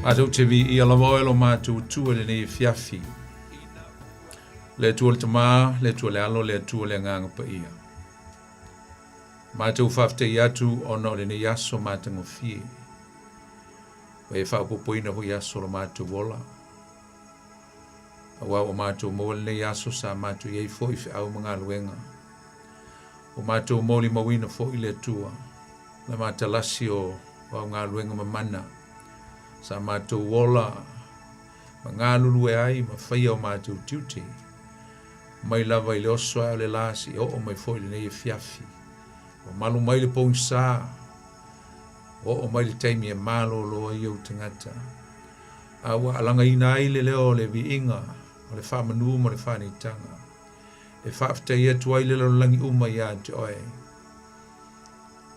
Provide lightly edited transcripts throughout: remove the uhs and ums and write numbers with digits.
Matou te viia lava oe lo matou Atua i lenei afiafi. Le Atua le Tama, le Atua le Alo, le Atua le Agaga Paia. Matou faafetai atu ona o lenei aso matagofie. Ua e faaopoopoina foi aso o lo matou ola. Aua ua matou maua lenei aso sa matou i ai foi i feau ma galuega. Ua matou molimauina foi le Atua, le matalasi o au galuega mamana sa matou ola ma galulue ai ma faia o matou tiute, mai lava i le oso ae o le la seia oo mai foi i lenei afiafi. Ua malu mai le pogisa, ua oo mai le taimi e malolo ai ou tagata, a ua alagaina ai le leo o le viiga, o le faamanu ma le faanitaga, e faafetai atu ai le lalolagi uma iā te oe,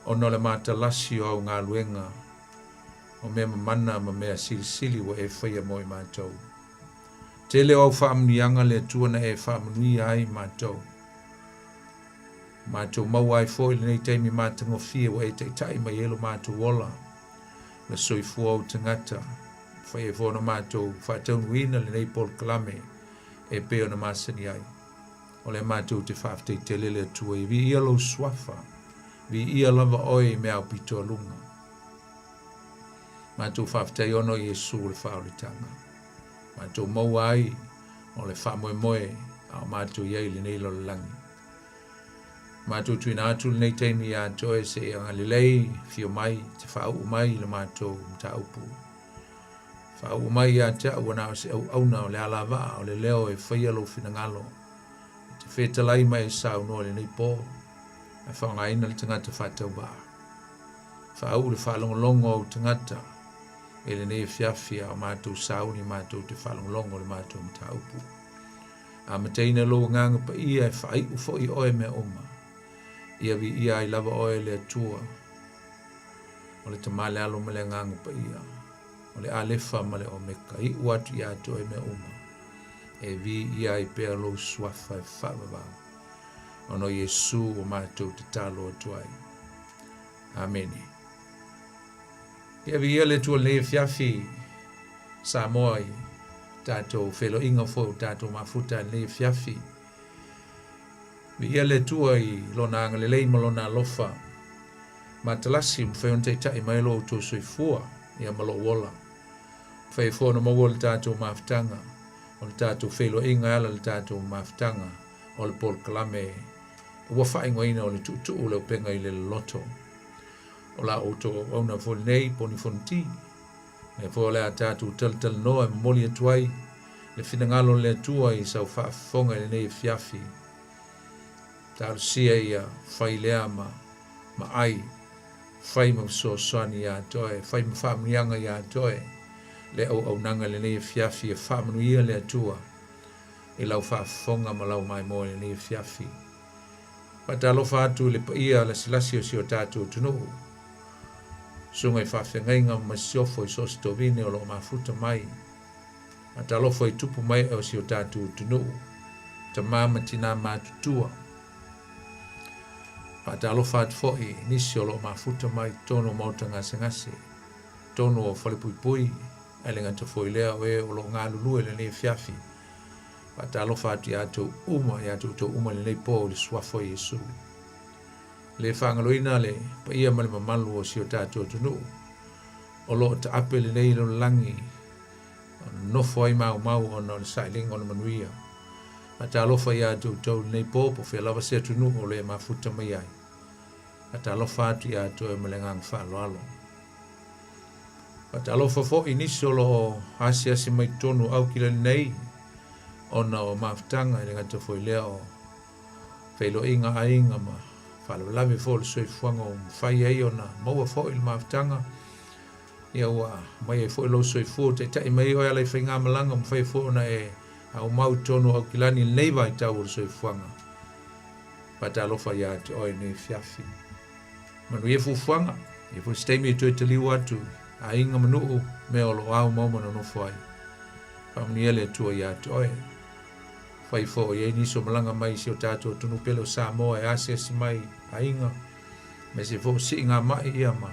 ona o le matalasi o au galuega, o mea mamana ma mea silisili ua e faia mo i matou. Tele o au faamanuiaga le Atua na e faamanuia ai matou. Matou maua ai foi lenei taimi matagofie ua e taitai mai ai lo matou ola, le soifua o ou tagata, fai ai foi ona matou faataunuuina lenei polokalame e pei ona masani ai. O lea matou te faafetai tele le Atua ia viia lou suafa, viia lava oe i mea aupito a luga. Matou faafetai ona o Iesu le faaolitaga. Matou maua ai o le faamoemoe a o matou i ai i lenei lalolagi. Matou tuuina atu lenei taimi iā te oe se i agalelei, afio mai, te faauu mai i le matou mataupu. Faauu mai ia te au ua na o se auauna o le alavaa o le leo e faia lou finagalo. E te fetalai ma e saunoa i lenei po, ae faaaogaina le tagata faatauvaa. Faauu le faalogologo a ou tagata i lenei afiafi a o matou sauni matou te faalogologo i le matou mataupu. Amataina lou agaga paia e faaiu foi oe mea uma. Ia viia ai lava oe le Atua, o le Tama le Alo ma le Agaga Paia, o le Alefa ma le Omeka, iu atu ia te oe mea uma, e viia ai pea lou suafa e faavavau, ona o Iesu ua matou tatalo atu ai. Amene. Ia viia le Atua i lenei afiafi, Samoa i tatou feiloaiga foi o tatou mafuta i lenei afiafi. Viia le Atua i Lona agalelei ma Lona alofa matalasi, ua mafai ona taitai mai lo outou soifua ia ma lou ola. Mafai ai foi ona maua le tatou mafutaga, o le tatou feiloaiga e ala i le tatou mafutaga o le polokalame ua faaigoaina o le tuutuu o le upega i le loloto. O la outou auauna foi lenei, Poni Fonoti. Lea foi o le a tatou talatalanoa e momoli atu ai le finagalo o le Atua i sau faafofoga i lenei afiafi. Talosia ia fai lea ma ma ai, fai ma fesoasoani iā te oe, fai ma faamanuiaga iā te oe le auaunaga i lenei afiafi e faamanuia le Atua i lau faafofoga ma lau maimoa i lenei afiafi. Faatalofa atu i le paia lasilasi o si o tatou atunuu, susuga i faafeagaiga ma masiofo i so o se tovine o lo o mafuta mai. Faatalofa i tupu mae'e o si o tatou atunuu, tama ma tinā matutua. Faatalofa atu foi i nisi o lo o mafuta mai totonu o maota gasegase, totonu o falepuipui, ae le gata foi i lea o e o lo o galulue i lenei afiafi. Faatalofa atu ia outou uma, ia outou uma i lenei po i le suafa o Iesu. Le faagaloina le paia ma le mamalu o si o tatou atunuu o lo o taape lenei lalolagi o nofo ai maumau ona o le sailiga o le manuia. Faatalofa ia te outou i lenei po, po o fea lava se atunuu o lo o e mafuta mai ai. Faatalofa atu ia te oe ma le agaga faaaloalo. Faatalofa foi i nisi o lo o asiasi mai totonu o Aukilani nei ona o mafutaga, e le gata foi i lea o feiloaiga aiga ma faalavelave foi o le soifuaga ua mafai ai ona maua foi le mafutaga. Ia ua aumai ai foi lou soifua ua taitai mai ai oe ala i faigamalaga, ua mafai foi ona e aumau i totonu o Aukilani i lenei vaitau o le soifuaga. Faatalofa ia te oe i lenei afiafi. Manuia fuafuaga, e i ai foi se taimi e toe taliu atu i aiga ma nuu, mea o lo o aumau ma nonofo ai. Faamanuia le Atua ia te oe. Fai foi o i ai nisi o malaga mai i si o tatou atunuu pele o Samoa e asiasi mai aiga, aemaise foi o siiga mai ia ma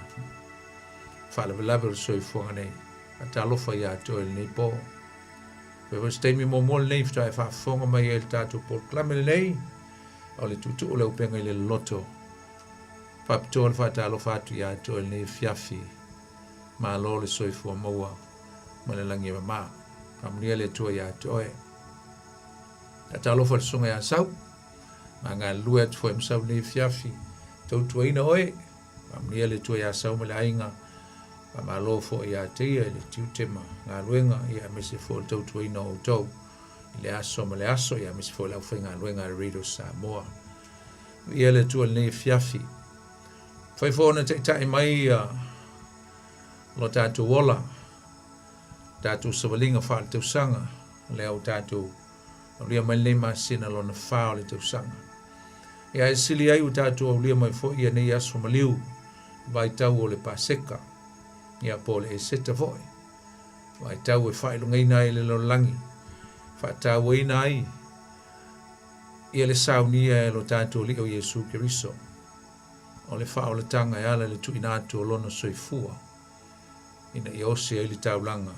faalavelave o le soifuaga nei. Faatalofa iā te oe i lenei po. Fai foi se taimi muamua lenei faatoa e faafofoga mai ai i le tatou polokalame lenei, o le tuutuu o le upega i le loloto. Faapitoa le faatalofa atu iā te oe i lenei afiafi. Malo le soifua maua ma le lagi e mama. Faamanuia le Atua iā te oe. Faatalofa i le Susuga ia Sau, ma galulue atu foi ma Sau i lenei afiafi. Tautuaina oe, faamanuia le Atua ia Sau ma le aiga. Faamalo foi ia te ia i le tiute ma galuega, ia aemaise foi o le tautuaina o outou i le aso ma le aso, ia aemaise foi o le aufaigaluega a le Radio Samoa. Viia le Atua i lenei afiafi. Fai foi ona taitai mai ia lo tatou ola, tatou savaliga faaletausaga, lea ua tatou aulia mai lenei masina lona fa o le tausaga. Ia e sili ai ua tatou aulia mai foi ia nei aso maliu, vaitau o le Paseka, ia po o le Eseta foi, vaitau e faailogaina ai le lalolagi, faatauaina ai ia le saunia e lo tatou Alii o Iesu Keriso, o le faaolataga e ala i le tuuina atu o Lona soifua, ina ia osi ai le taulaga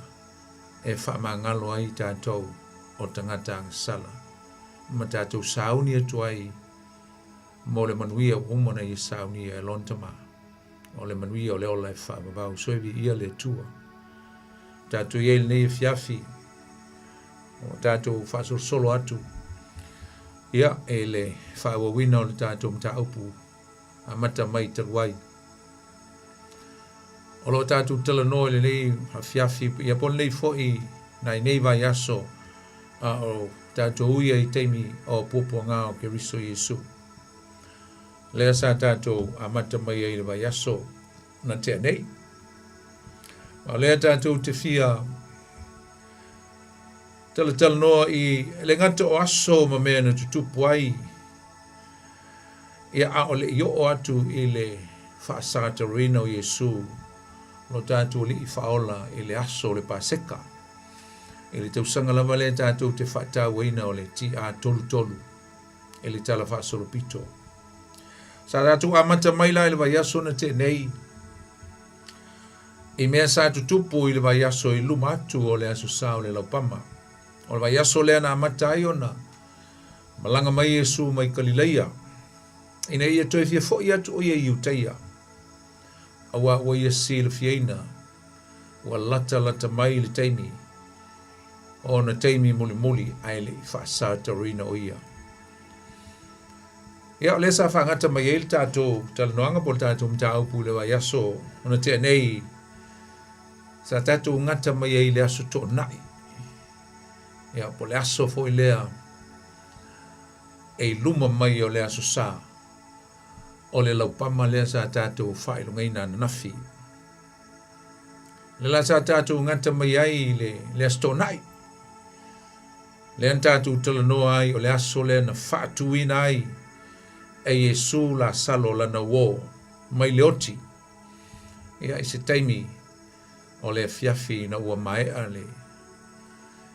e faamagalo ai i tatou o tagata agasala, ma tatou sauni atu ai mo le manuia ua uma ona ia saunia e Lona Tama, o le manuia o le ola e faavavau. Soe viia le Atua. Tatou i ai i lenei afiafi, o tatou faasolosolo atu ia i le faaauauina o le tatou mataupu amata mai talu ai. O lo o tatou talanoa i lenei afiafi, ia po o lenei foi nai nei vaiaso, a o tatou uia i taimi o puapuaga o Keriso Iesu. Lea sa tatou amata mai ai i le vaiaso na tea nei. Ma o lea tatou te fia talatalanoa i le gata o aso ma mea na tutupu ai, ia a o le i oo atu i le faasataroina o Iesu lo tatou Alii Faaola i le aso o le Paseka, i le tausaga lava lea tatou te faatauaina o le TA33 i le Tala Faasolopito. Sa tatou amata mai la i le vaiaso na tea nei, i mea sa tutupu i le vaiaso i luma atu o le Aso Sa o le Laupama. O le vaiaso lea na amata ai ona malaga mai Iesu mai Kalileia, ina ia toe fia fo'i atu o ia i Iutaia, auā ua ia silafiaina ua latalata mai le taimi o ona taimi mulimuli ae le i faasataroina o ia. Ia, o lea sa faagata mai ai le tatou talanoaga po o le tatou mataupu i le vaiaso ona tea nei, sa tatou gata mai ai i le aso Toonai. Ia, po o le aso foi lea e i luma mai o le Aso Sa, o le laupama lea sa tatou faailogaina ananafi. Le la sa tatou gata mai ai i le, le Aso Toonai. Lea na tatou talanoa ai o le aso lea na faatuina ai e Iesu Lasalo lana uō mai le oti. Ia, i se taimi o le afiafi ina ua maea le,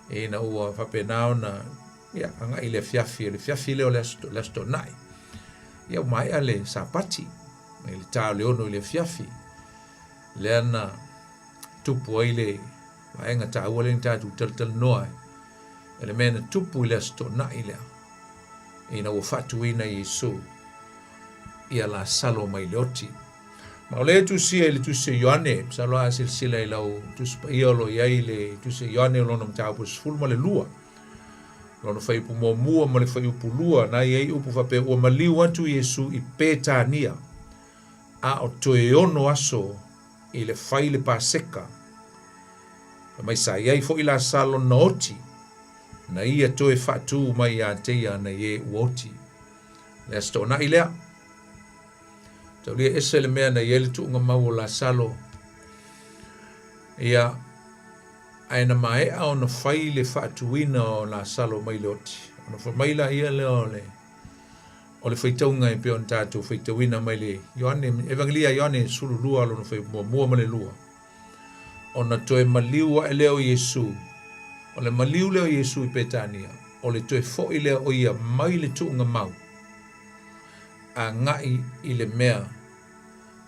ina ua faapena ona, ia, agai i le afiafi, o le afiafi lea o le aso, le Aso Toonai. Ia, ua maea le Sapati, i le ta o le 6 i le afiafi, lea na tupu ai le vaega taua lea na tatou talatalanoa ai, e le mea na tupu i le Aso Toonai lea, ina ua faatuina Iesu ia Lasalo mai le oti. Ma o lea e tusia i le Tusi o Ioane, masalo a silasila i lau Tusi Paia o lo o i ai le Tusi o Ioane o lona mataupu 12, lona fuaiupu muamua ma le fuaiupu lua, na i ai upu faapea, ua maliu atu Iesu i Petania, a o toe ono aso i le fai le Paseka. Fai mai sa i ai foi Lasalo na oti, na ia toe faatū mai ia te ia nai e ua oti. Le Aso Toonai lea. Taulia ese le mea na i ai le tuuga mau o Lasalo. Ia, ae na maea ona fai le faatuina o Lasalo mai le oti. Ona fai mai la ia lea o le o le faitauga e pei ona tatou faitauina mai le Ioane, Evangelia a Ioane 12 lona fuaiupu muamua ma le lua. Ona toe maliu ae lea o Iesu, o le maliu lea o Iesu i Petania, o le toe fo'i lea o ia mai le tuuga mau, agai i le mea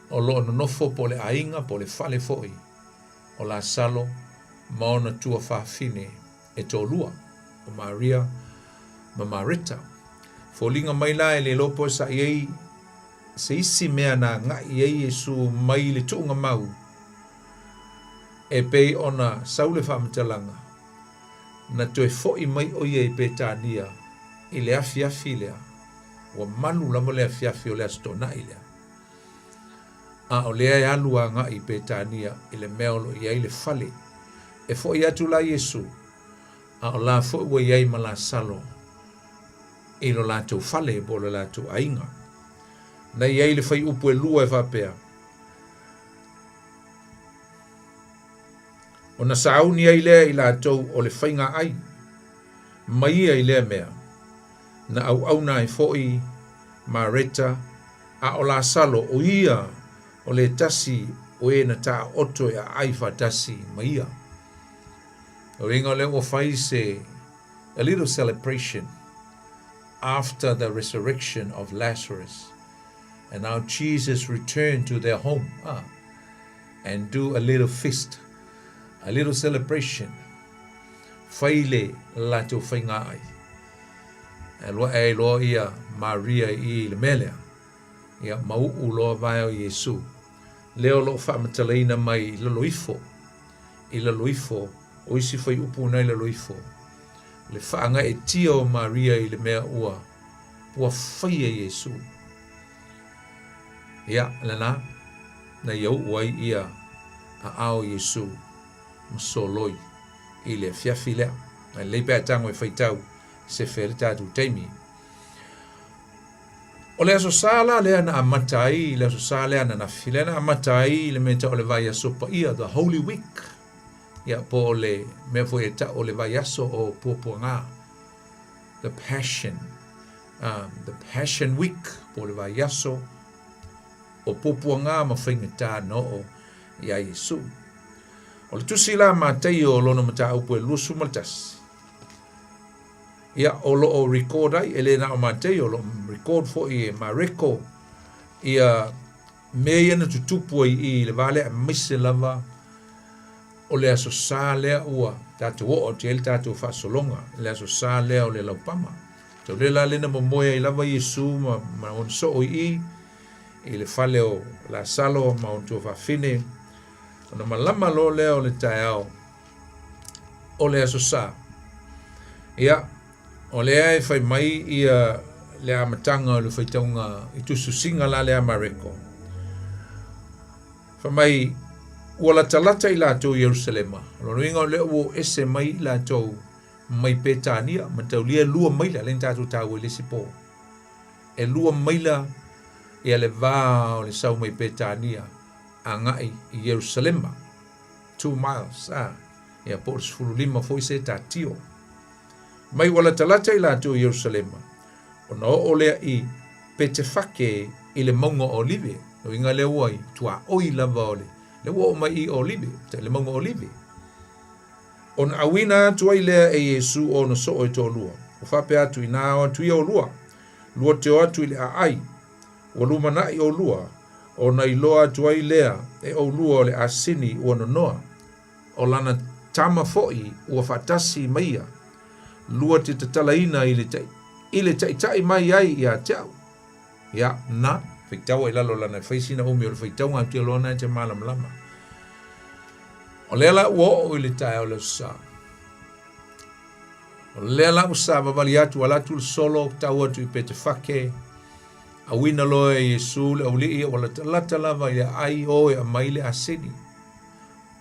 o lo o nonofo po o le aiga po o le fale foi o Lasalo ma ona tuafafine e toalua, o Maria ma Mareta. Foliga mai la e le iloa po o sa i ai se isi mea na agai i ai Iesu mai le tuugamau e pei ona sau le faamatalaga, na toe fo'i mai ʻo ia i Petania i le afiafi lea, ua malu lava le afiafi o le Aso Toonai lea. A o lea e alu agai i Petania i le mea o lo o i ai le fale. E fo'i atu la Iesu, a o la foi ua i ai ma Lasalo i lo latou fale po o lo latou aiga. Na i ai le fuaiupu e lua e faapea, Ona sauni ai lea i latou o le faiga ai ma ia i lea mea, na auauna ai foi Mareta, a o Lasalo o ia o le tasi o e na taoto e aai faatasi ma ia. O le uiga o lea ua fai se a little celebration after the resurrection of Lazarus and now Jesus returned to their home ah, and do a little feast, a little celebration. Fai le latou faiga ai. E alu ae ai loa ia Maria i le mea lea. Ia mau'u loa vae o Iesu. Lea o lo o faamatalaina mai i lalo ifo, i lalo ifo, o isi fuaiupu na i lalo ifo, le faagaeetia o Maria i le mea ua, ua faia Iesu. Ia, lena, na ia u'u ai ia aao o Iesu ma soloi i le afiafi lea. Ae lelei pe a tago e faitau sefe ai le tatou taimi. O le Aso Sa la lea na amata ai, le Aso Sa lea ananafi, lea na amata ai le mea tau o le vaiaso paia, the Holy Week, ia po o le mea foi e tau o le vaiaso o Puapuaga, the Passion, um, the Passion Week, po o le vaiaso o Puapuaga ma faigata na oo iā Iesu. O le tusi la a Mataio o lona mataupu e 21, Ia, o lo o record ai, e le na o Mataio, o lo o record foi e Mareko, ia mea ia na tutupu ai i le va lea, aemaise lava o le Aso Sa lea ua tatou oo atu i ai le tatou faasologa, le Aso Sa lea o le Laupama. Tau le la lea na momoe ai lava Iesu ma, ma ona soo i i, i le fale o Lasalo ma ona tuafafine, ona malama loa lea o le taeao, o le Aso Sa. Ia, o lea e fai mai ia le amataga o le faitauga i tusitusiga la lea a Mareko. Fai mai, ua latalata i latou i Ierusalema. O lona uiga o lea ua o ese mai i latou mai Petania, mataulia e lua maila, lea na tatou taua i le isi po. E lua maila ia le va o le sau mai Petania agai i Ierusalema. 2 miles, a, ia po o le 15 foi se tatio. Mai ua latalata i latou i Ierusalema, ona oo lea i Petefake i le mauga o Olive. O uiga lea ua i tuaoi lava o le, lea ua oo mai i Olive, le mauga o Olive. Ona auina atu ai lea e Iesu o ona soo e toalua. Ua faapea atu, Inā o atu ia olua, lua te o atu i le aai, ua lumanaʻi ʻolua, ona iloa atu ai lea e ʻolua o le asini ua nonoa, o lana tama foʻi ua faatasi ma ia, lua te tatalaina i le, i le taʻitaʻi mai ai iā te aʻu. Ia, na, faitau ai lalo lana e fai sina umi o le faitauga atu ia loa na e te malamalama. O lea la ua oo i le taeao o le Aso Sa. O lea la ua savavali atu, ala atu le solo, tau atu i Petefake, auina loa e Iesu le aualii ua latalata lava i le aai o e aumai le asini.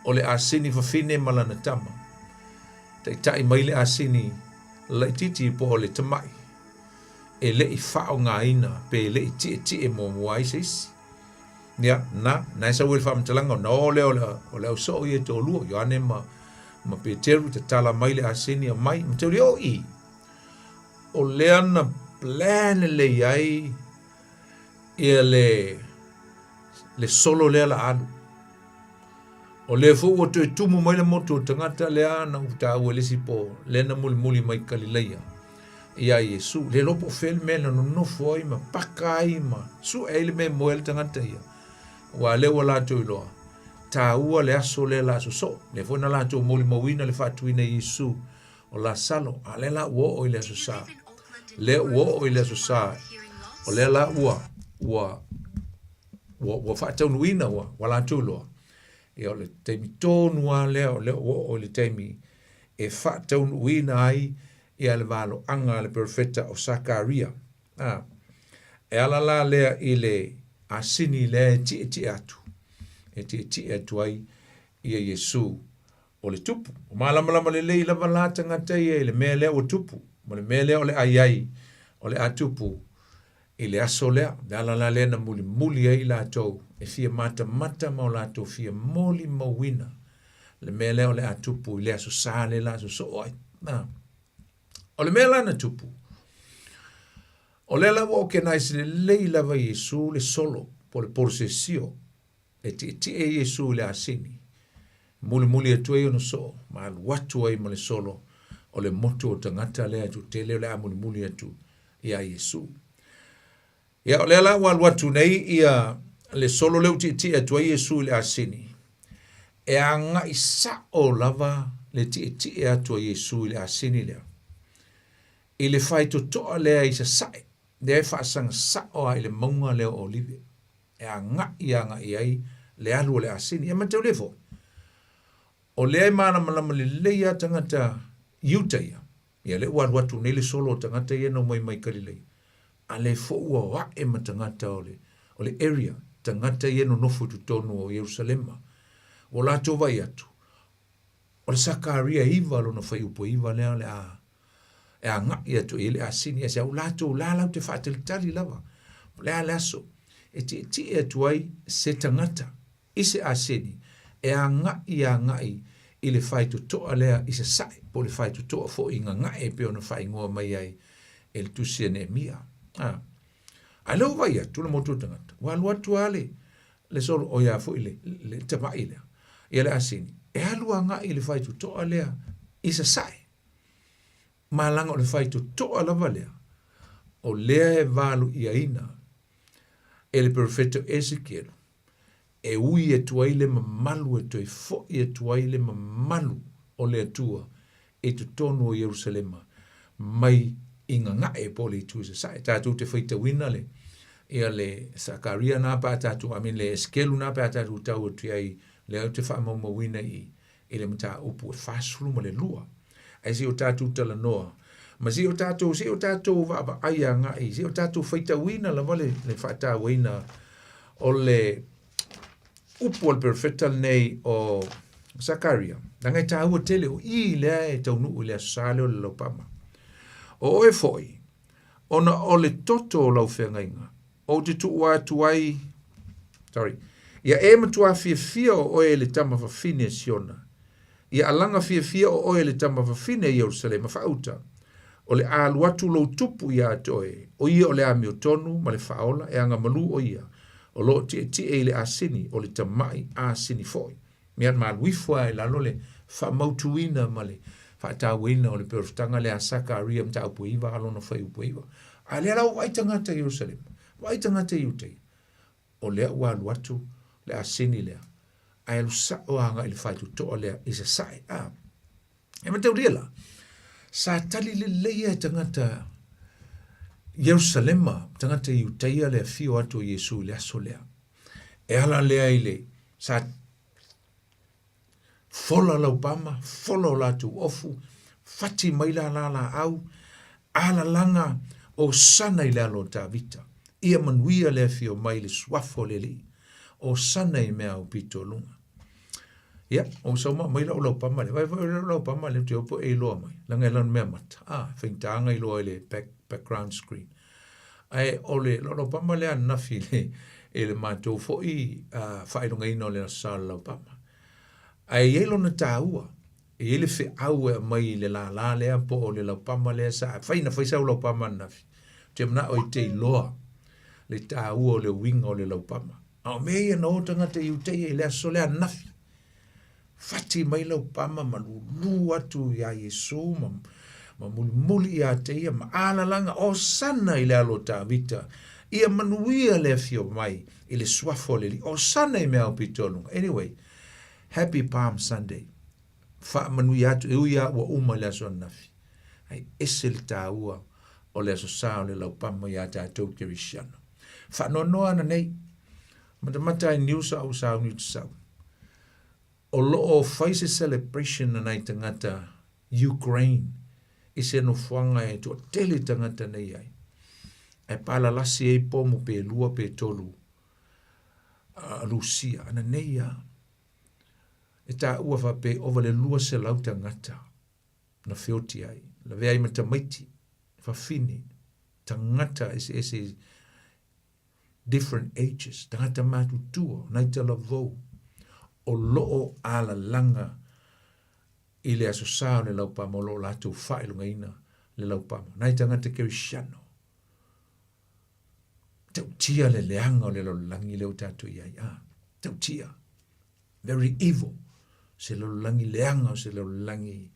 O le asini fafine ma lana tama. Taitai mai le asini laititi po o le tamaʻi e le i faaaogaina pe le i tietie muamua ai se isi. Ia, na, na e sau ai le faamatalaga, ona oo lea o le, o le ausoo ia e toalua, Ioane ma, ma Peteru, tatala mai le asini aumai, ma tau o i. O lea na plan lelei ai ia le, le solo lea la alu. O lea foi ua toe tumu mai le motu o le tagata lea na ou taua i le isi po, lea na mulimuli mai Kalilaia iā Iesu. Le iloa po o fea le mea na nonofo ai ma paka ai ma sue ai le mea e moe ai le tagata ia. Aua lea ua latou iloa. taua le aso lea la sosoo. Lea foi na latou molimauina le faatuina e Iesu o Lasalo, a lea la ua oo i le aso sa. Lea ua oo i le aso sa, o lea la ua, ua, ua, ua faataunuuina, ua, ua latou iloa. Ia o le taimi tonu lava lea o lea ua oo i le taimi e faataunuuina ai ia le valoaga a le perofeta o Sakaria. A, e ala la lea i le asini lea e tietie atu, e tietie atu ai ia Iesu o le tupu. O malamalama lelei lava la tagata ia i le mea lea ua tupu, ma le mea lea o le a i ai, o le a tupu i le aso lea. Le ala la lea na mulimuli ai latou e fia matamata ma o latou fia molimauina le mea lea o le a tupu i le aso sa lea la sosoo ai. Na. O le mea la na tupu, o lea la ua okenaisi lelei lava Iesu le solo po o le polosesio e tietie Iesu i le asini, mulimuli atu ai ona soo ma alu atu ai ma le solo o le motu o tagata lea e toatele o le a mulimuli atu iā Iesu. Ia, o lea la ua alu atu nei ia le solo lea ua tietie atu ai Iesu i le asini, e agai sao lava le tietie atu a Iesu i le asini lea, i le faitotoa lea i sasae, lea e faasaga sao lava i le mauga lea o Olive, e agai agai ai le alu o le asini. E mataulia foi, o lea e malamalama lelei lava tagata Iuta ia, Ia lea ua alu atu nei le solo o tagata ia na omai mai Kalilei, a lea foi ua o ae ma tagata o le, o le area, tagata ia e nonofo i totonu o Ierusalema. Ua latou vaai atu, o le Sakaria 9 lona fuaiupu e 9 lea o le a e agai atu i ai le asini. Aisea? Ua latou la latou te faatalitali lava, o le a le aso e tietie atu ai se tagata i se aseni e agai agai i le faitotoa lea i sasae, po o le faitotoa foi i gagae e pei ona faaigoa mai ai e le tusi a Neemia. A, a lea ua vaai atu le motu o tagata, ua alu atu lava le, le solo, o ia foi le, le tamai lea, ia le aseni, e alu agai i le faitotoa lea i sasae. Ma leaga o le faitotoa lava lea, o lea e valuiaina e le perofeta o Esekielu, e ui atu ai le mamalu e toe foʻi atu ai le mamalu o le Atua i totonu o Ierusalema mai i gagae po o le itu i sasae. Tatou te faitauina le ia le Sakaria na pe a tatou, I mean le Esekelu na pe a tatou tau atu i ai, lea ou te faamaumauina i i le mataupu e 42. Ae se i o tatou talanoa, ma se i o tatou, se i o tatou vaavaai agai, se i o tatou faitauina lava le, le faatauaina o le upu a le perofeta lenei o Sakaria, leaga e taua tele o i lea e taunuu i le aso sa lea o le laupama. O oe foi, ona o le toto o lau feagaiga, ou te tuua atu ai, sorry, ia e matuā fiafia o oe e le tama fafine a Siona, ia alaga fiafia o oe e le tama fafine a Ierusalema faauta, o le a alu atu lou tupu iā te oe, o ia o le amiotonu ma le faaola, e agamalu o ia, o lo o tietie i le asini, o le tamaʻi asini foi. Mea malu ifo lava i lalo le faamautuina ma le faatauaina o le perofetaga lea a Sakaria mataupu e 9 a lona fuaiupu e 9. A lea la ua vaai tagata i Ierusalema, vaai tagata i Iuteia, o lea ua alu atu le asini lea, ae alu sao agai i le faitotoa lea i sasae. A, e mataulia la, sa tali lelei e tagata Ierusalema, tagata Iuteia le afio atu o Iesu i le aso lea. E ala lea i le sa fola laupama, fola o latou ofu, fati mai la la laau, alalaga Hosana i le alo o Tavita. Ia manuia le afio mai i le suafa o le Alii. Hosana i mea aupito o luga. Ia, o sau ma mai lau laupama lea. Vai foi lau laupama lea, te opo e iloa mai. Langa e lana mea mata. Ah, faigata iloa i le back, background screen. Ae o le laupama lea ananafi i le, i le matou foi uh, faailogaina o le Aso Sa o le Laupama. Ae i ai lona taua, e i ai le feau e aumai i le lālā lea po o le laupama lea sa fai na fai sau laupama ananafi. Ou te manao e te iloa le taua o le uiga o le laupama. A o mea ia na o tagata Iutaia i le aso lea ananafi. Fati mai laupama ma lūlū atu iā Iesu ma, ma mulimuli iā te ia ma alalaga, Hosana i le alo o Tavita, ia manuia le afio mai i le suafa o le Alii, Hosana i mea aupito o luga. Anyway, Happy Palm Sunday. Faamanuia atu, e ui lava ua uma i le aso ananafi, ae ese le taua o le Aso Sa o le Laupama iā tatou Kerisiano. Faanoanoa ana nei, matamata ai news a ou sauni ou te sau. O lo o fai se celebration a nai tagata Ukraine i se nofoaga e toatele tagata nei ai, ae palalasi ai pomu pe lua pe tolu a Rusia ana nei a e taua faapea ova le 200 tagata na feoti ai, lavea ai ma tamaiti, fafine, tagata eseese different ages, tagata matutua, nai talavou, o lo o alalaga i le Aso Sa o le Laupama o lo o latou faailogaina le Laupama. Nai tagata Kerisiano, tautia le leaga o le lalolagi lea ua tatou i ai. Ah, tautia. Very evil. Se lalolagi leaga o se lalolagi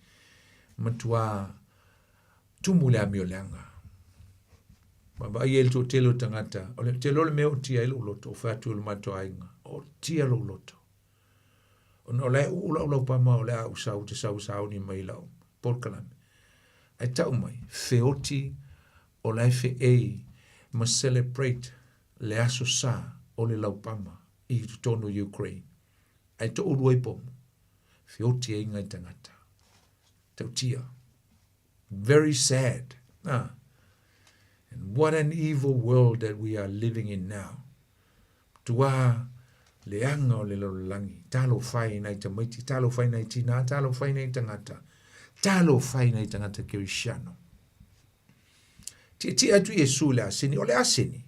matua tumu le amio leaga. Vaavaai ai le toatele o tagata, o le tele o le mea o tia ai lou loto, o fai atu i lo matou aiga, o tia lou loto. Ona o la e uu lau laupama o le a ou sau, te sau sauni mai lau polokalame. Ae tau mai, feoti o la e feei ma celebrate le aso sa o le laupama i totonu o Ukraine. Ae toulu ai pomu, feoti ai ngai tagata. Tautia. Very sad. Ah. And what an evil world that we are living in now. Tuā leaga o le lalolagi, talofa e i nai tamaiti, talofa i nai tinā, talofa i nai tagata, talofa i nai tagata kerisiano. Tietie atu Iesu i le asini, o le asini,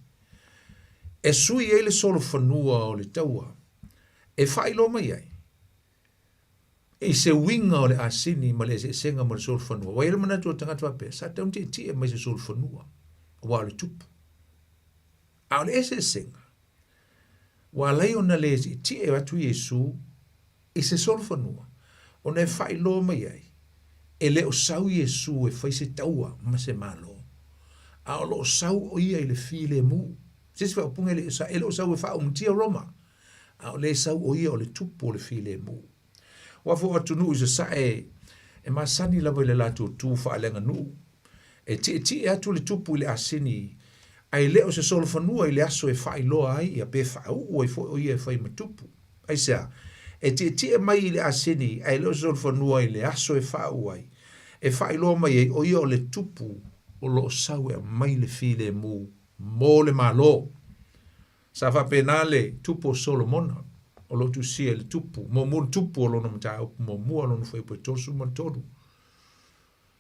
e sui ai le solofanua o le taua, e faailoa mai ai, i se uiga o le asini ma le eseesega ma le solofanua. Ua i ai le manatu o le tagata faapea, sa tatau ona tietie mai se solofanua, aua o le tupu. A o le eseesega, ua ala ai ona le tietie atu Iesu i se solofanua, ona e faailoa mai ai, e le o sau Iesu e fai se taua ma se Malo, a o lo o sau ʻo ia i le filemu. Se isi faaupuga e le e le o sau e faaumutia Roma, a o lea e sau ʻo ia o le tupu o le filemu. Aua foi o atunuu i sasae e masani lava i le latou tu faaleaganuu. E tietie atu le tupu i le asini, a e le o se solofanua i le aso e faailoa ai ia pe faauu ai foi o ia e fai ma tupu. Aisea? E tietie mai i le asini, a e le o se solofanua i le aso e faauu ai, e faailoa mai ai o ia o le tupu o lo o sau e aumai le filemu mo le Malo. Sa faapena le tupu o Solomona, o lo o tusia i le tupu, muamua le tupu o lona mataupu muamua, lona fuaiupu e 33.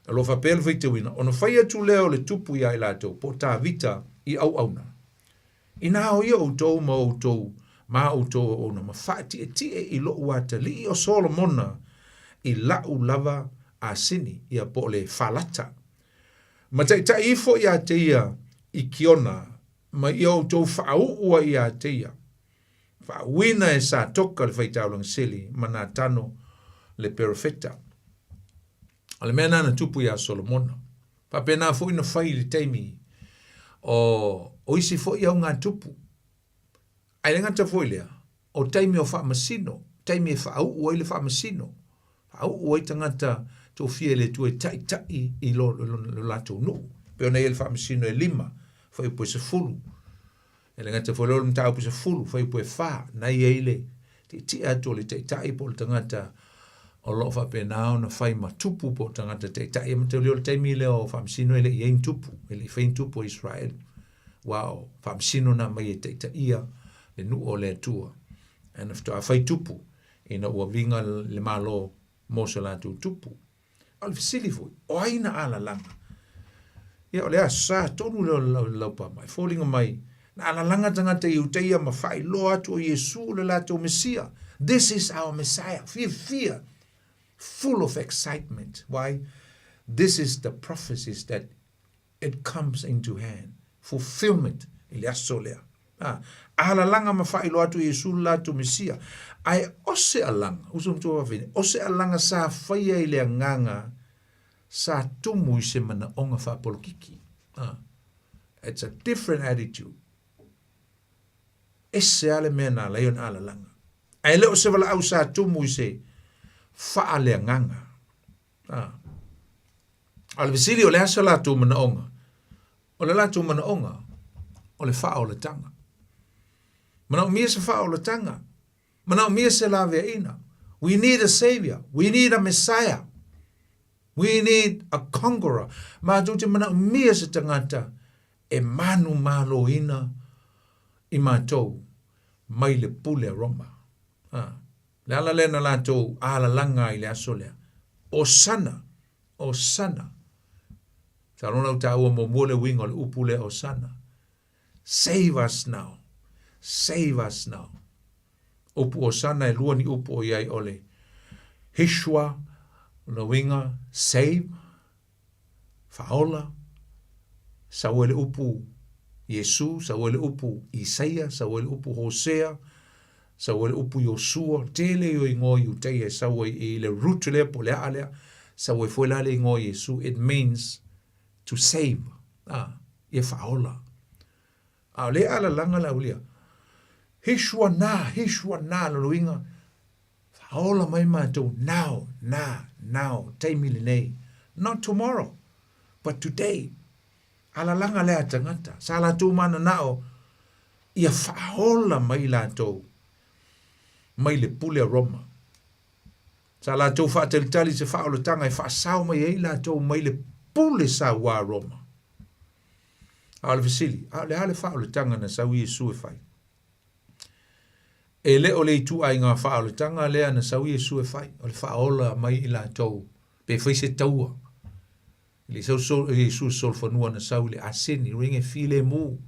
O lo o faapea le faitauina, ona fai atu lea o le tupu iā i latou, po o Tavita i auauna. Inā o ia outou ma outou ma outou auauna ma faatietie i loʻu atalii o Solomona i laʻu lava asini, ia po o le falata. Ma taitai ifo iā te ia i Kiona ma ia outou faauu ai iā te ia. Faauuina e Satoka le faitaulaga sili ma Natano le perofeta. O le mea lena na tupu iā Solomona. Faapena foi na fai i le taimi o, o isi foi augatupu. Ae le gata foi lea, o taimi o faamasino, taimi e faauu ai le faamasino, faauu ai tagata tofia e le Atua e taitai i lo, lo, lo latou nuu. Pei ona i ai le faamasino e lima, fuaiupu e 10. E le gata foi lea o le mataupu 10, fuaiupu e 4, na i ai le tietie atu o le taitai po o le tagata o lo o faapena ona fai ma tupu po o tagata taitai. E mataulia o le taimi lea o faamasino e le i ai ni tupu, e le i fai ni tupu o Israel. Aua o faamasino na aumai e taitaia le nuu o le Atua. Ae na faatoa fai tupu ina ua viga le Malo mo so latou tupu. A o le fesili foi, o ai na alalaga? Ia, o le aso sa tonu lea o le laupama, e foliga mai, na alalaga tagata Iutaia ma faailoa atu o Iesu o le latou Mesia. This is our Messiah. Fiafia. Full of excitement. Why? This is the prophecies that it comes into hand. Fulfillment i le aso lea. A, alalaga ma faailoa atu Iesu le latou Mesia. Ae o se alaga, uso matua fafine, o se alaga sa faia i le agaga sa tumu i se manaoga faapolokiki. A, it's a different attitude. Ese lava le mea na ala ai ona alalaga. Ae le o se valaau sa tumu i se faaleagaga. A. A o le fesili o le a se latou manaoga? O le latou manaoga o le faaolataga. Manaomia se faaolataga. Manaomia se laveaiina. We need a saviour. We need a messiah. We need a conqueror. Matou te manaomia se tagata e manumaloina i matou mai le pule a Roma. A, le ala lea na latou alalaga ai i le aso lea. Osana! Osana! Masalo na ou taua muamua le uiga o le upu lea Osana. Save us now. Save us now. Upu Osana e lua ni upu o iai o le Hishwa, lona uiga save, faaola, sau ai le upu Iesu, sau ai le upu Isaia, sau ai le upu Hosea, sau ai le upu Iosua, tele ia o igoa Iutaia e sau ai i le root lea po o le aa lea, sau ai foi la le igoa Iesu, it means to save, a, ia faaola. A o lea alalaga le aulia, Hishua na, Hishua na, lona uiga, Faaola mai matou now, na, now, taimi lenei. Not tomorrow, but today. Alalaga lea a tagata. Sa latou mananao ia faaola mai latou mai le pule a Roma. Sa latou faatalitali se faaolataga e faasao mai ai latou mai le pule sauā a Roma. A o le fesili, a o le a le faaolataga na sau Iesu e fai? E le o le ituaiga faaolataga lea na sau Iesu e fai, o le faaola mai i latou, pe fai se taua. E le i sau Iesu i solofanua na sau i le aseni, uiga e filemu.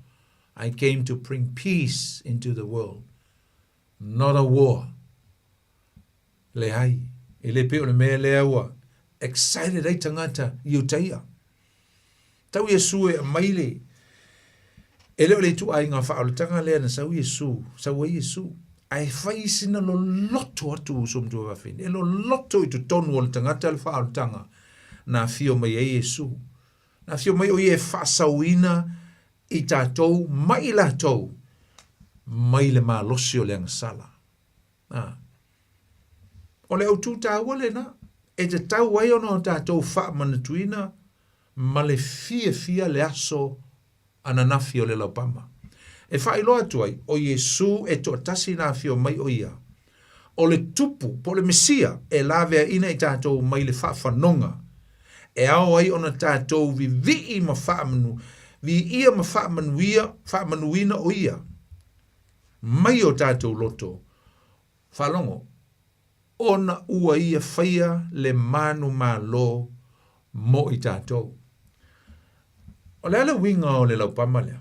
I came to bring peace into the world, not a war. Leai, e le pei o le mea lea ua excited ai tagata i Iutaia. Tau Iesu e aumai le E le o le ituaiga faaolataga lea na sau Iesu, sau ai Iesu, ae fai sina loloto atu uso matua vafine. E loloto i totonu o le tagata le faaolataga na afio mai ai Iesu. Na afio mai o ia e faasauina i tatou ma i latou mai le malosi o le agasala. A. O le autū tāua lena, e tatau ai ona o tatou faamanatuina ma le fiafia le aso ananafi o le laupama. E faailoa atu ai, o Iesū e toatasi na afio mai o ia, o le Tupu, po o le Mesia, e laveaina i tatou mai le faafanoga, e ao ai ona tatou vivii ma faamanu, viia ma faamanuia, faamanuina o ia, mai o tatou loto, faalogo, ona ua ia faia le manumalo mo i tatou. O le a le uiga o le laupama lea?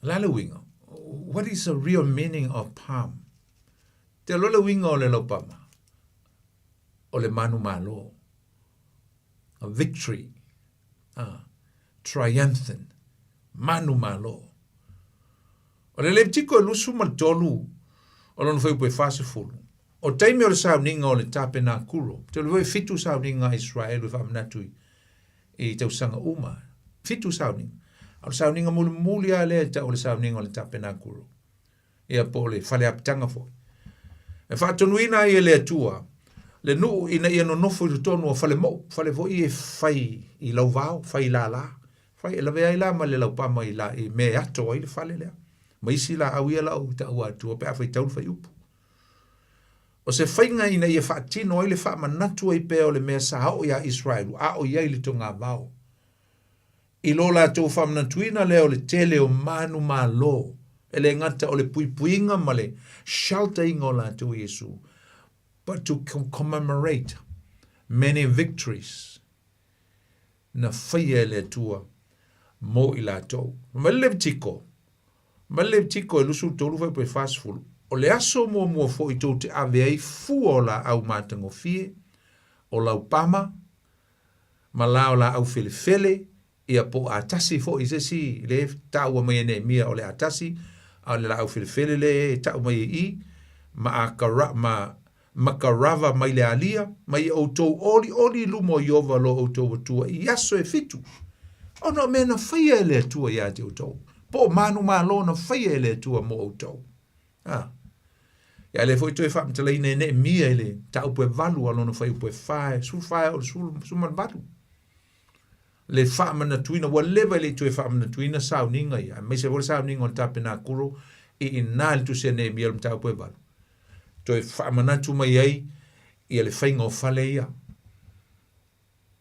O le a le uiga? What is the real meaning of palm? Te aloa le uiga o le laupama? O le manumalo. A victory. Ah, triumphant. Manumalo. O le Levitiko e 23 o lona fuaiupu e 40, o taimi o le sauniga o le tapenakuro, te foi e fitu sauniga a Israelu e faamanatu i, i tausaga uma, fitu sauniga. A o le sauniga mulimuli lava lea e tau o le sauniga o le tapenakuro, ia po o le faleapitaga foi. E faatonuina ai e le Atua le nuu ina ia nonofo i totonu o fale mou, fale foi e fai i lauvao, fai i lala, Fai, e lawe ai la ma le laupama i la i mea e ato ai le fale lea. Ma isi laau ia la ou taua atua pe a faitau le fuaiupu. O se faiga ina ia faatino ai le faamanatu ai pea o le mea sa oo iā Israelu a o i ai le togavao. I lo latou faamanatuina lea o le tele o manumalo, e le gata o le puipuiga ma le shelter-iga o latou i Iesu, but to commemorate many victories na faia e le Atua mo i latou. Mai le Levitiko, mai le Levitiko e 23 fuaiupu e 40, o le aso muamua foi tou te ave ai fua o laau matagofie, o laupama, ma la o laau felefele, ia po o atasi foi se isi le taua mai e Neemia o le atasi, a o le laau felefele le e tau mai e i, ma akara, ma makarava mai le alia, ma ia outou olioli i luma o Ieova lo outou Atua i aso e fitu, ona o mea na faia e le Atua iā te outou, po o manumalo na faia e le Atua mo outou. A. Ia lea foi toe faamatalaina e Neemia i le mataupu e valu a lona fuaiupu e fa, e 14 e oo i le 18. Le faamanatuina, ua leva e le i toe faamanatuina sauniga ia, aemaise foi le sauniga o le tapenakulo i ina i le tusi a Neemia i le mataupu e valu. Toe faamanatu mai ai ia le faiga o fale ia.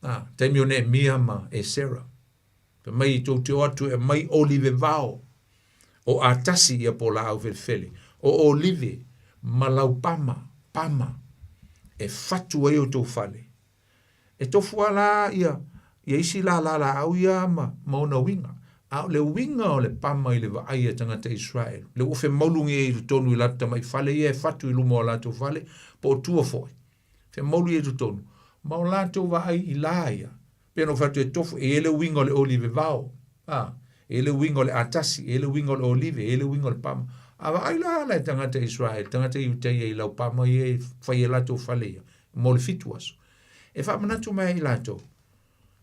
A, taimi o Neemia ma Esera. Fai mai tou te o atu e aumai olive vao o atasi ia po o laau felefele, o olive ma laupama, pama, e fatu ai outou fale. E tofu lava la ia, ia isi lala laau ia ma, ma ona uiga. A o le uiga o le pama i le vaai a tagata Israel, le ua femaulugi ai i totonu i latou tamai fale ia e fatu i luma o latou fale, po o tua foi. Femaulu i totonu, ma o latou vaai i la ia. Pei ona ou fai atu e tofu, e i ai le uiga o le olive vao, a, e i ai le uiga o le atasi, e i ai le uiga o le olive, e i ai le uiga o le pama. A vaai la la e tagata Israel, tagata Iutaia i lau pama ia e fai e latou fale ia, mo le fitu aso. E faamanatu mai ai i latou,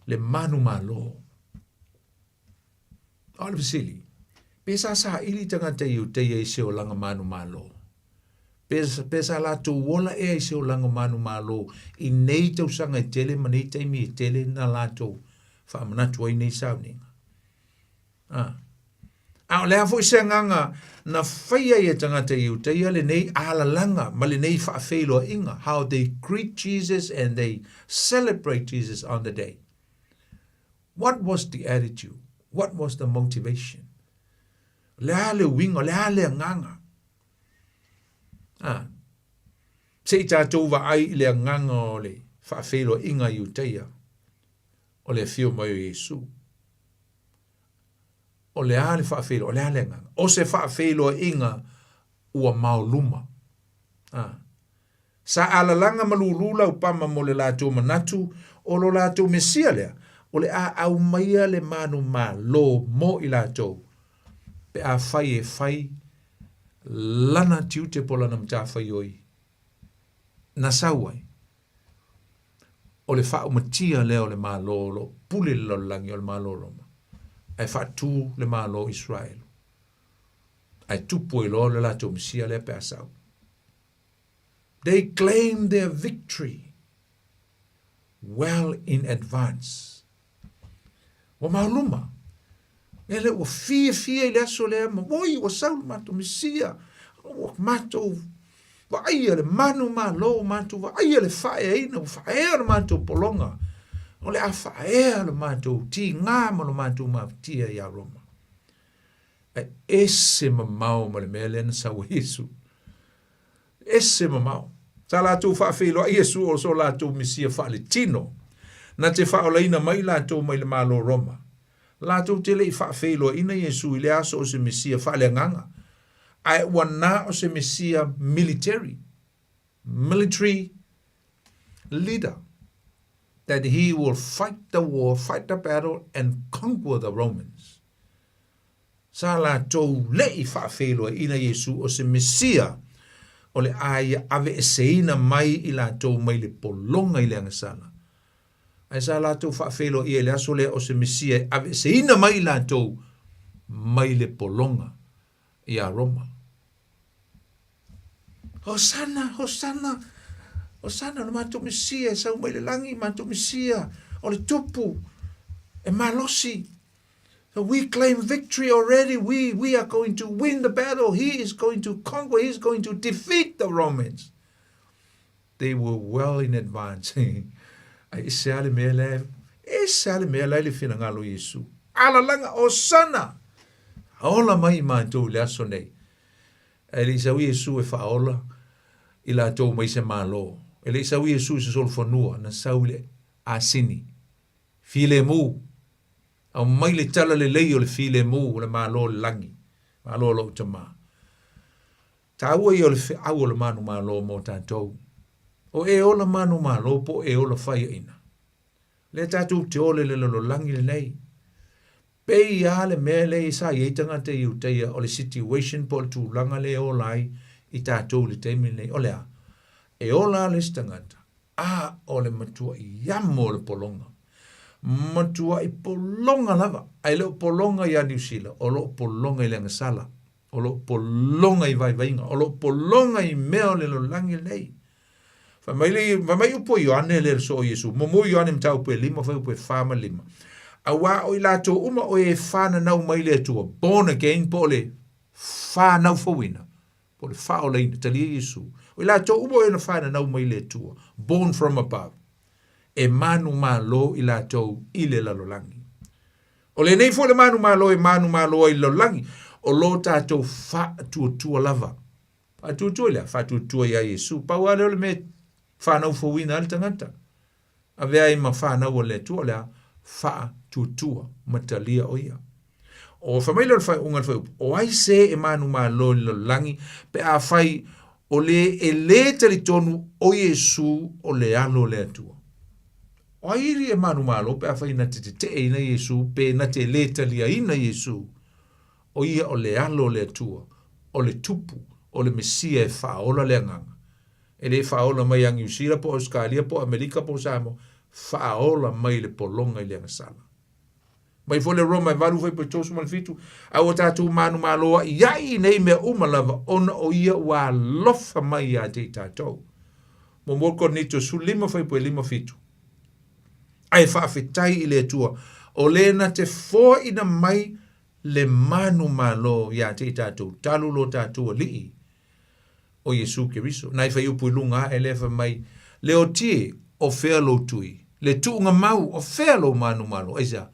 le manumalo. A o le fesili, pe sa saili tagata Iutaia i se olaga manumalo? Pe, pe sa latou ola ea i se olaga manumalo i nei tausaga e tele ma nei taimi e tele na latou faamanatu ai nei sauniga? A. A o le a foi se agaga na fai ai e tagata Iutaia lenei alalaga ma lenei faafeiloaiga, how they greet Jesus and they celebrate Jesus on the day. What was the attitude? What was the motivation? O le a le uiga, o le a le agaga? A, se i tatou vaai i le agaga o le faafeiloaiga i Iutaia, o le afio mai o Iesu. O le a le faafeiloaiga, o le a le agaga? O se faafeiloaiga ua maoluma. A, Sa alalaga ma lūlū laupama mo le latou manatu o lo latou Mesia lea, o le a aumaia le manumalo mo i latou, pe afai e fai lana tiute po o lana matafaioi na sau ai. O le faaumatia lea o le Malo o lo o pule le lalolagi o le Malo o Roma, ae faatu le Malo o Iseraelu, ae tupu ai loa le latou Mesia lea pe a sau. They claim their victory well in advance. Ua maoluma. E le ua fiafia i le aso lea ma oi ua sau le matou Mesia. Ua matou vaaia le manu malo, matou vaaia le faaeaina, ua faaea le matou pologa. O le a faaea le matou tiga ma le matou mafatia ia Roma. Ae ese mamao ma le mea lea na sau ai Iesu. Ese mamao. Sa latou faafeiloai Iesu o so latou Mesia faaletino, na te faaolaina mai latou mai le Malo Roma. Latou te le i faafeiloaiina Iesu i lea aso o se Mesia faaleagaga, ae ua na o se Mesia military, military leader, that he will fight the war, fight the battle and conquer the Romans. Sa latou le i faafeiloaiina Iesu o se Mesia o le a ia aveeseina mai i latou mai le pologa i le agasala. Ae sa latou faafeiloaia i le aso lea o se Mesia e aveeseina mai i latou mai le pologa iā Roma. Hosana, Hosana, Hosana, o le matou Mesia e sau mai le lagi, matou Mesia o le tupu e malosi. So we claim victory already. We, we are going to win the battle. He is going to conquer. He is going to defeat the Romans. They were well in advance. Ai ese a le mea lea, ese a le mea la i le finagalo o Iesu. Alalaga, Hosana! Ola mai i matou i le aso nei. Ae le i sau Iesu e faaola i latou mai se Malo. E le i sau Iesu i se solofanua, na sau i le asini. Filemu. Aumai le tala lelei o le filemu o le Malo o le lagi, Malo o lou Tama. Taua ia o le feau o le manumalo mo tatou. O e ola manumalo po o e ola faiaina. Lea tatou te ola i le lalolagi lenei. Pei lava le mea lea sa i ai tagata Iutaia o le situation po o le tulaga lea e ola ai i tatou i le taimi lenei, o le a? E ola lava le isi tagata, a o le matuai amo o le pologa. Matuai pologa lava, ae le o pologa ia Niu Sila, o lo o pologa i le agasala. O lo o pologa i vaivaiga, o lo o pologa i mea o le lalolagi lenei. Fai mai le, fai mai upu o Ioane lea le soo o Iesu, muamua Ioane mataupu e 5, fuaiupu e 4 ma le 5. Auā o i latou uma o e fananau mai le Atua, born again, po o le fanau fouina, po o le faaolaina, talia Iesu. O i latou uma o e na fananau mai le Atua, born from above, e manumalo i latou i le lalolagi. O lenei foi le manumalo e manumalo ai i le lalolagi, o lo tatou faatuatua lava. Faatuatua i le a? Faatuatua iā Iesu. Pau lava lea o le mea e fanau fouina ai le tagata. Avea ai ma fanau a le Atua, o le a? Faatuatua ma talia o ia. O fai mai lea o le faaiuga o le fuaiupu, o ai se e manumalo i le lalolagi pe afai o le e lē talitonu o Iesu o le Alo o le Atua? O ai e manumalo pe afai na te teteʻeina Iesu pe na te lē taliaina Iesu o ia o le Alo o le Atua, o le Tupu, o le Mesia e faaola le agaga? E le faaola mai ia Niusila po o Ausetalia po o Amerika po o Samoa, faaola mai le pologa i le agasala. Mai foi le Roma e 8 fuaiupu 37, a ua tatou manumalo aʻiaʻi i nei mea uma lava ona o ia ua alofa mai ia te i tatou. Muamua Korinito 15 fuaiupu 57. Ae faafetai i le Atua o le na te foaina mai le manumalo ia te i tatou talu lo tatou Alii o Iesu Keriso. Nai fuaiupu i luga ae lea fai mai, Le oti e, o fea lou tui? Le tuuga mau, o fea lou manumalo? Aisea?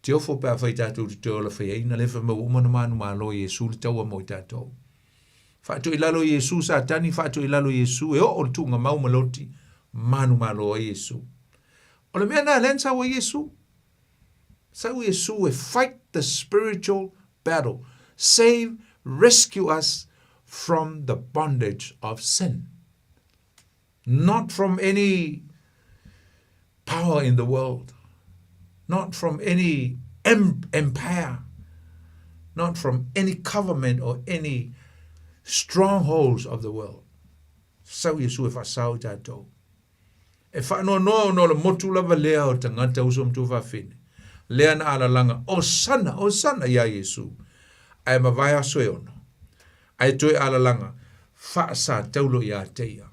Te ofo pe afai tatou te toe ola faiaina, lea fai mai ua uma ona manumalo e Iesu le taua mo i tatou. Faatoʻi lalo Iesu Satani, faatoʻi lalo Iesu, e oo le tuuga mau ma le oti, manumalo ai Iesu. O le mea na lea na sau ai Iesu. Sau Iesu e fight the spiritual battle, save, rescue us from the bondage of sin. Not from any power in the world, not from any empire, not from any government or any strongholds of the world. Sau Iesu e faasao i tatou. E faanoanoa ona o le motu lava lea o tagata uso ma tuafafine, lea na alalaga, Osana, Osana iā Iesu, ae mavae aso e ono, ae toe alalaga, faasataulo iā te ia.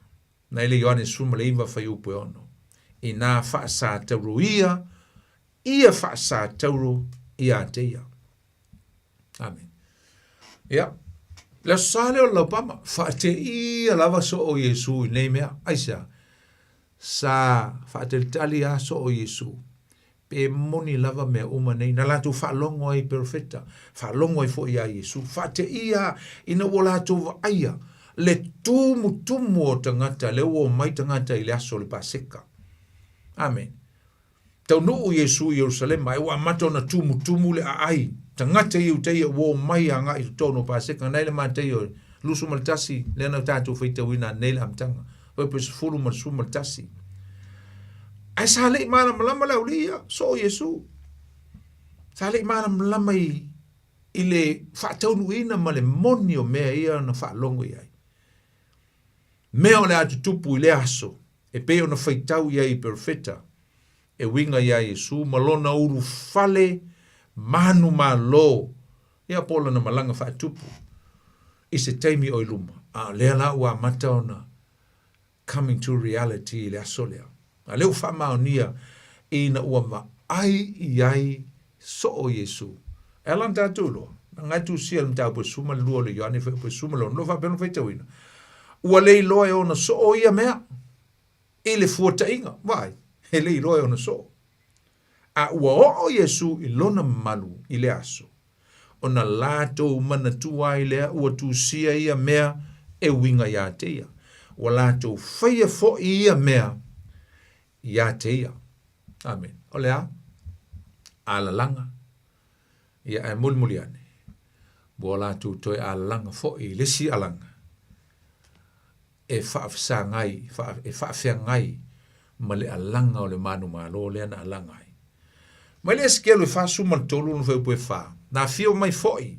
Nai le Ioane 19 fuaiupu e ono, inā faasataulo ia, ia faasataulo iā te ia. Amen. Ia, le aso sa lea o le laupama, faateia lava soo o Iesu i nei mea. Aisea? Sa faatalitali a soo o Iesu. Pe moni lava mea uma nei, na latou faalogo ai i perofeta, faalogo ai foi iā Iesu. Faateia ina ua latou vaaia le tumutumu o tagata, lea ua omai tagata i le aso o le Paseka. Amen. Taunuu Iesu i Ierusalema, ae ua amata ona tumutumu le aai. Tagata Iutaia ua omai agai i totonu o Paseka, nai le Mataio 21, lea na tatou faitauina anei le amataga, fuaiupu e 10 ma le 11. Ae sa le i malamalama le aualii ia, soo Iesu. Sa le i malamalama i, i le faataunuuina ma le moni o mea ia na faalogo i ai. Mea o le a tutupu i lea aso, e pei ona faitau i ai i Perofeta, e uiga iā Iesu ma lona ulufale manumalo, ia po o lana malaga faatupu, i se taimi o i luma. A o lea la ua amata ona coming to reality i le aso lea. A lea ua faamaonia ina ua vaai i ai soo Iesu. E ala ona tatou iloa, na ngai tusia le mataupu e 12 o le Ioane fuaiupu e 16, lo faapea ona faitauina, ua le iloa e ona soo ia mea i le fuataʻiga. Vaai, e le iloa e ona soo. A ua oo Iesu i lona mamalu i le aso, ona latou manatua ai lea ua tusia ia mea e uiga iā te ia. Ua latou faia foi ia mea iā te ia. Amen. O le a? Alalaga. Ia ae mulimuli ane. Ua latou toe alalaga foi i le isi alaga e faafesagai, e faafeagai ma le alaga o le manumalo lea na alaga ai. Mai le Esekielu e 43 lona fuaiupu e 4, na afio mai foi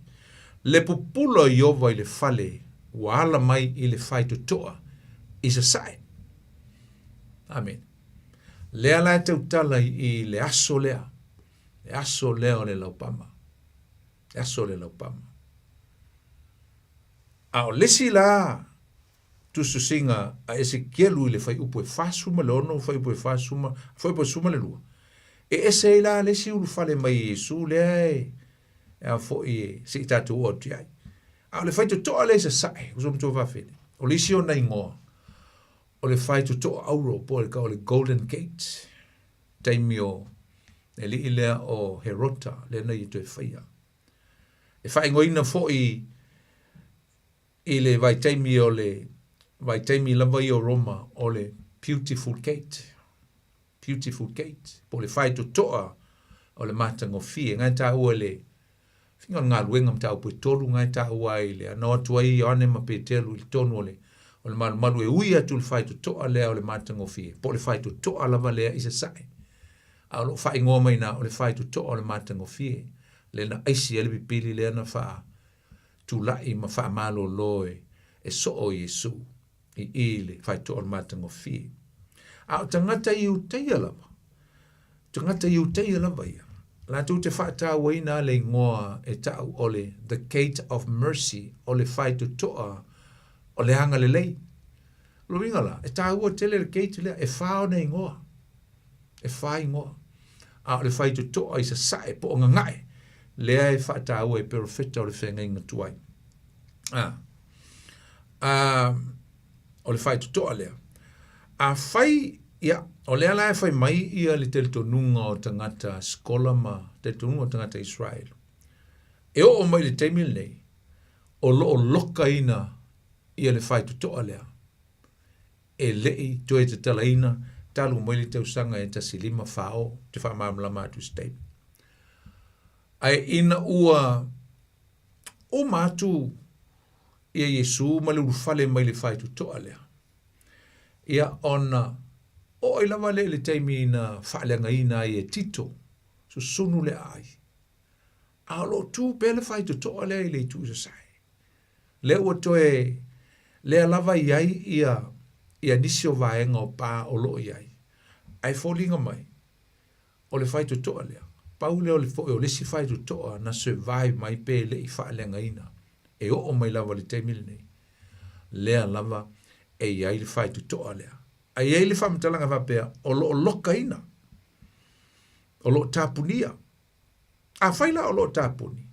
le pupula o Ieova i le fale ua ala mai i le faitotoa i sasae. Amene. Lea la e tautala i le aso lea, le aso lea o le laupama. Le aso o le laupama. A o le isi la tusitusiga a Esekielu i le fuaiupu e 46, fuaiupu e 40, fuaiupu e 12, e ese ai la le isi ulufale mai e Iesu lea e a foi e se i tatou oo atu i ai. A o le faitotoa lea i sasae, uso matua faafele, o le isi ona igoa, o le faitotoa auro po o le tau o le Golden Gate, taimi o le alii lea o Herota lea na ia toe faia. E faaigoaina foi i le vaitaimi o le vaitaimi lava ia o Roma o le Beautiful Gate, Beautiful Gate, po o le faitotoa o le matagofie. Nga e taua i le faiga o le galuega mataupu e tolu nga e taua ai le na o atu ai Ioane ma Petelu i totonu o le o le malumalu e ui atu i le faitotoa lea o le matagofie, po o le faitotoa lava lea i sasae. A o lo o faaigoa mai i ina o le faitotoa o le matagofie, lea na aisi ai le pipili lea na faa tulai ma faamalolo e soo Iesu i i le faitotoa o le matagofie. A o tagata Iutaia lava, tagata Iutaia lava ia, latou te faatauaina le igoa e ta'u o le The Gate of Mercy, o le faitotoa o le agalelei. O lona uiga la, e taua tele le gate lea, e fa ona igoa. E fa igoa. A o le faitotoa i sasae po o gaga'e, lea e faataua e perofeta o le feagaiga tuai. A, a, o le faitotoa lea. Afai, ia, o lea la e fai mai ia le talitonuga o tagata sikola ma talitonuga o tagata Israel. E oo mai i le taimi lenei, o lo o lokaina ia le faitotoa lea e le i toe tatalaina talu mai le tausaga e 1540 te faamalamalama atu i se taimi. Ae ina ua uma atu ia Iesu ma le ulufale mai le faitotoa lea, ia ona oo ai lava lea i le taimi na faaleagaina ai e Tito, susunu le aai. A o lo o tu pea le faitotoa lea i le itu i sasae. Lea ua toe lea lava i ai ia ia nisi o vaega o pa o lo o i ai. Ae foliga mai, o le faitotoa lea, pau lea o le foi o le isi faitotoa na survive mai pe le i faaleagaina e oo mai lava i le taimi lenei, lea lava e i ai le faitotoa lea. Ae i ai le faamatalaga faapea, o lo o lokaina, o lo o tapunia. Afai la o lo o tapuni,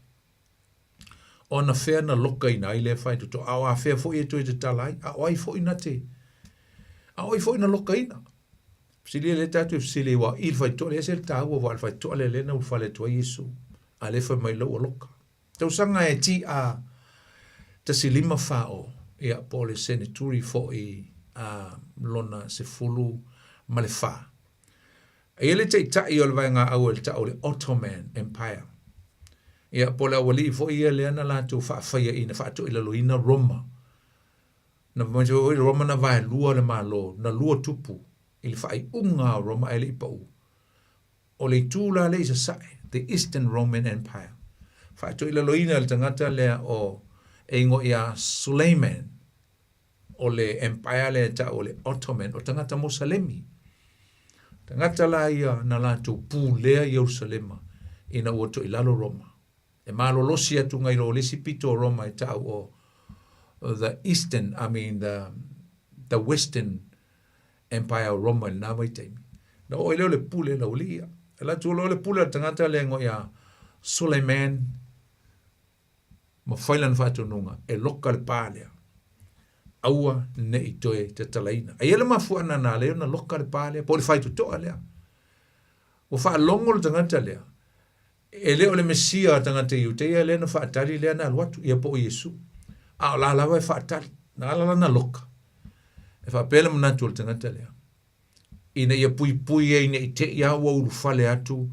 O anafea na lokaina ai lea faitotoa, a o afea foi e toe tatala ai, a o ai foi na te, a o ai foi na lokaina. Fesili lea tatou e fesili ai, aua i le faitotoa lea e ese le taua, aua o le faitotoa lea lea na ulufale atu ai Iesu, a lea fai mai la ua loka. Tausaga e TA 1540, ia, po o le seneturi foi a lona 14. E i ai le taitai o le vaega aua i le tau o le Ottoman Empire. Ia, po o le aualii foi ia lea na latou faafaiaina, faatoilaloina Roma. Na fai mai foi Roma na vaelua le Malo, na lua tupu i le faaiuga o Roma ae le i pau. O le itu la lea i sasae, the Eastern Roman Empire. Faatoilaloina e le tagata lea o e igoa ia Suleiman. O le empire lea e tau o le Ottoman, o tagata Mosalemi. Tagata la ia na latou pulea Ierusalema ina ua toi lalo Roma. E malolosi atu ngai lo le isi pito o Roma e tau o the Eastern, I mean the, the Western Empire o Roma i lena vaitaimi. Na oo ai lea o le pule a le aualii ia. E alu atu loa le pule a le tagata lea e igoa ia Suleiman ma fai lana faatonuga e loka le pa lea, aua ne i toe tatalaina. A i ai le mafuaaga na ala ai ona loka le pa lea, po o le faitotoa lea. Ua faalogo le tagata lea, e le o le Mesia a tagata Iuteia lea na faatali lea na alu atu, ia po o Iesu. A o la lava e faatali, na ala la na loka. E faapea le manatu o le tagata lea, ina ia puipui ai ne i te i a ua ulufale atu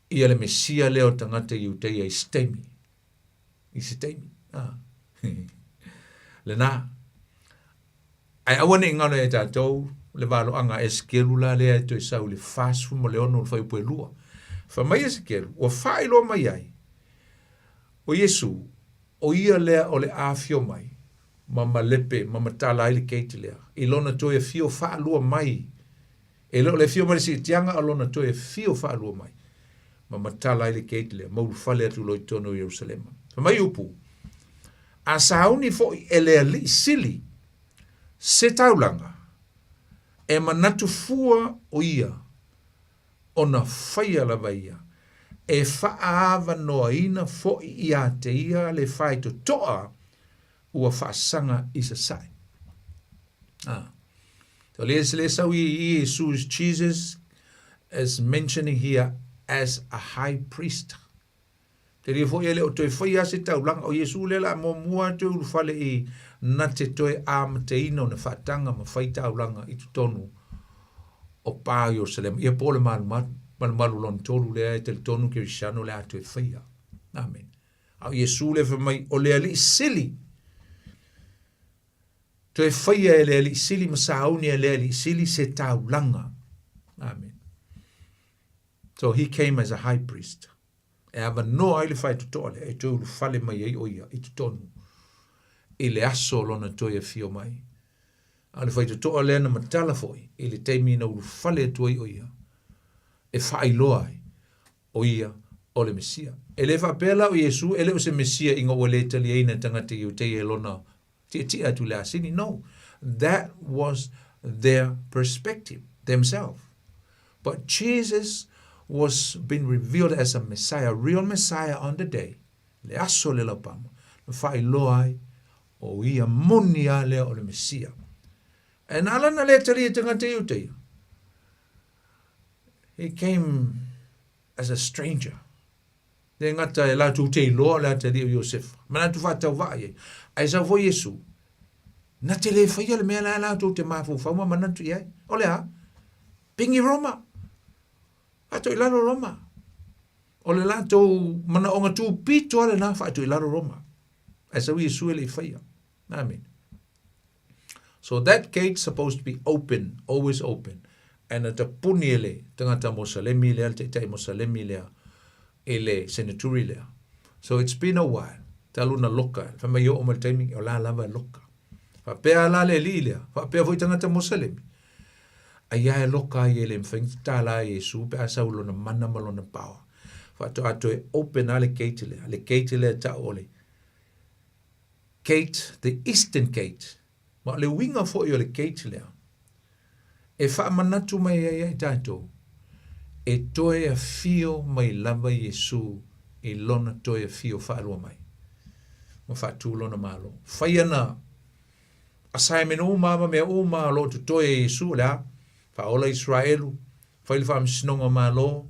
ia le Mesia lea o tagata Iuteia i se taimi. I se taimi. Ah. Lena. Ae aua ne i galo ia tatou le valoaga a Esekielu la lea e toe sau i le 46 o le fuaiupu e lua. Fai mai Esekielu, ua faailoa mai ai, o Iesu, o ia lea o le a afio mai ma malepe ma matala ai le gate lea, i lona toe afio faalua mai E le o le afio mai le siitiaga a o lona toe afio faalua mai ma matala ai le gate lea, ma ulufale atu loa i totonu o Ierusalema. Fai mai upu, A sauni foi e le Alii Sili se taulaga, e manatu fua o ia ona faia lava ia, e faaavanoaina foi ia te ia le faitotoa ua faasaga i sasae. Ah. So let's how Jesus, Jesus is mentioning here as a high priest. Te ria foi e le o toe whai a se taulanga o Iesu le la muamua toe ulufale i na te toe amateina o na whaatanga ma whai taulanga i totonu o pā o Ierusalema. Ia po le malumalu, malumalu lona tolu lea e talitonu kerisiano le a toe whaia. Amen. A o Iesu le fai mai, o le Alii Sili. Toe faia e le Alii Sili ma sauni e le Alii Sili se taulaga. Amen. So he came as a high priest. E avanoa ai le faitotoa lea e toe ulufale mai ai o ia i totonu i le aso o lona toe afio mai. A o le faitotoa lea na matala foi i le taimi na ulufale atu ai o ia e faailoa ai o ia o le Mesia. E le faapea la o Iesu e le o se Mesia ina ua le taliaina e tagata Iuteia e lona tietie atu i le asini. No, that was their perspective, themselves. But Jesus was been revealed as a Messiah, a real Messiah on the day, le aso le laupama, na faailoa ai o ia moni a lea o le Mesia. E na ala na le talia e tagata Iuteia. He came as a stranger. Le gata e latou te iloa o le atalii o Iosefa. Manatu faatauvaa i ai. Ae sau foi Iesu, na te le faia le mea la latou te mafaufau ma manatu i ai. O le a? Pingi Roma. Faatoi i lalo Roma. O le latou manaoga tupito lava lena, faatoi i lalo Roma. Ae sau Iesu e le i faia. Amen. So that gate supposed to be open, always open. And na tapuni e le tagata Mosalemi lea, le taitai Mosalemi lea, i le senaturi lea. So it's been a while, talu na loka, fai mai oo mai le taimi, o la lava e loka. Faapea la le alii lea, faapea foi tagata Mosalemi. Ai a e loka ai e le mawhai na tatala ai Iesu pe a sau lona mana ma lona power. Faatoa toe open a le gate lea, le gate lea tau o le Gate, the Eastern Gate. Ma o le uiga foi o le gate lea, e faamanatu mai ai ia i tatou, e toe afio mai lava Iesu i Lona toe afio faalua mai, ma faatu Lona Malo. Fai ana assignment uma ma mea uma o lo o totoe e Iesu, o le a? Faaola Israelu, fai le faamasinoga o Malo,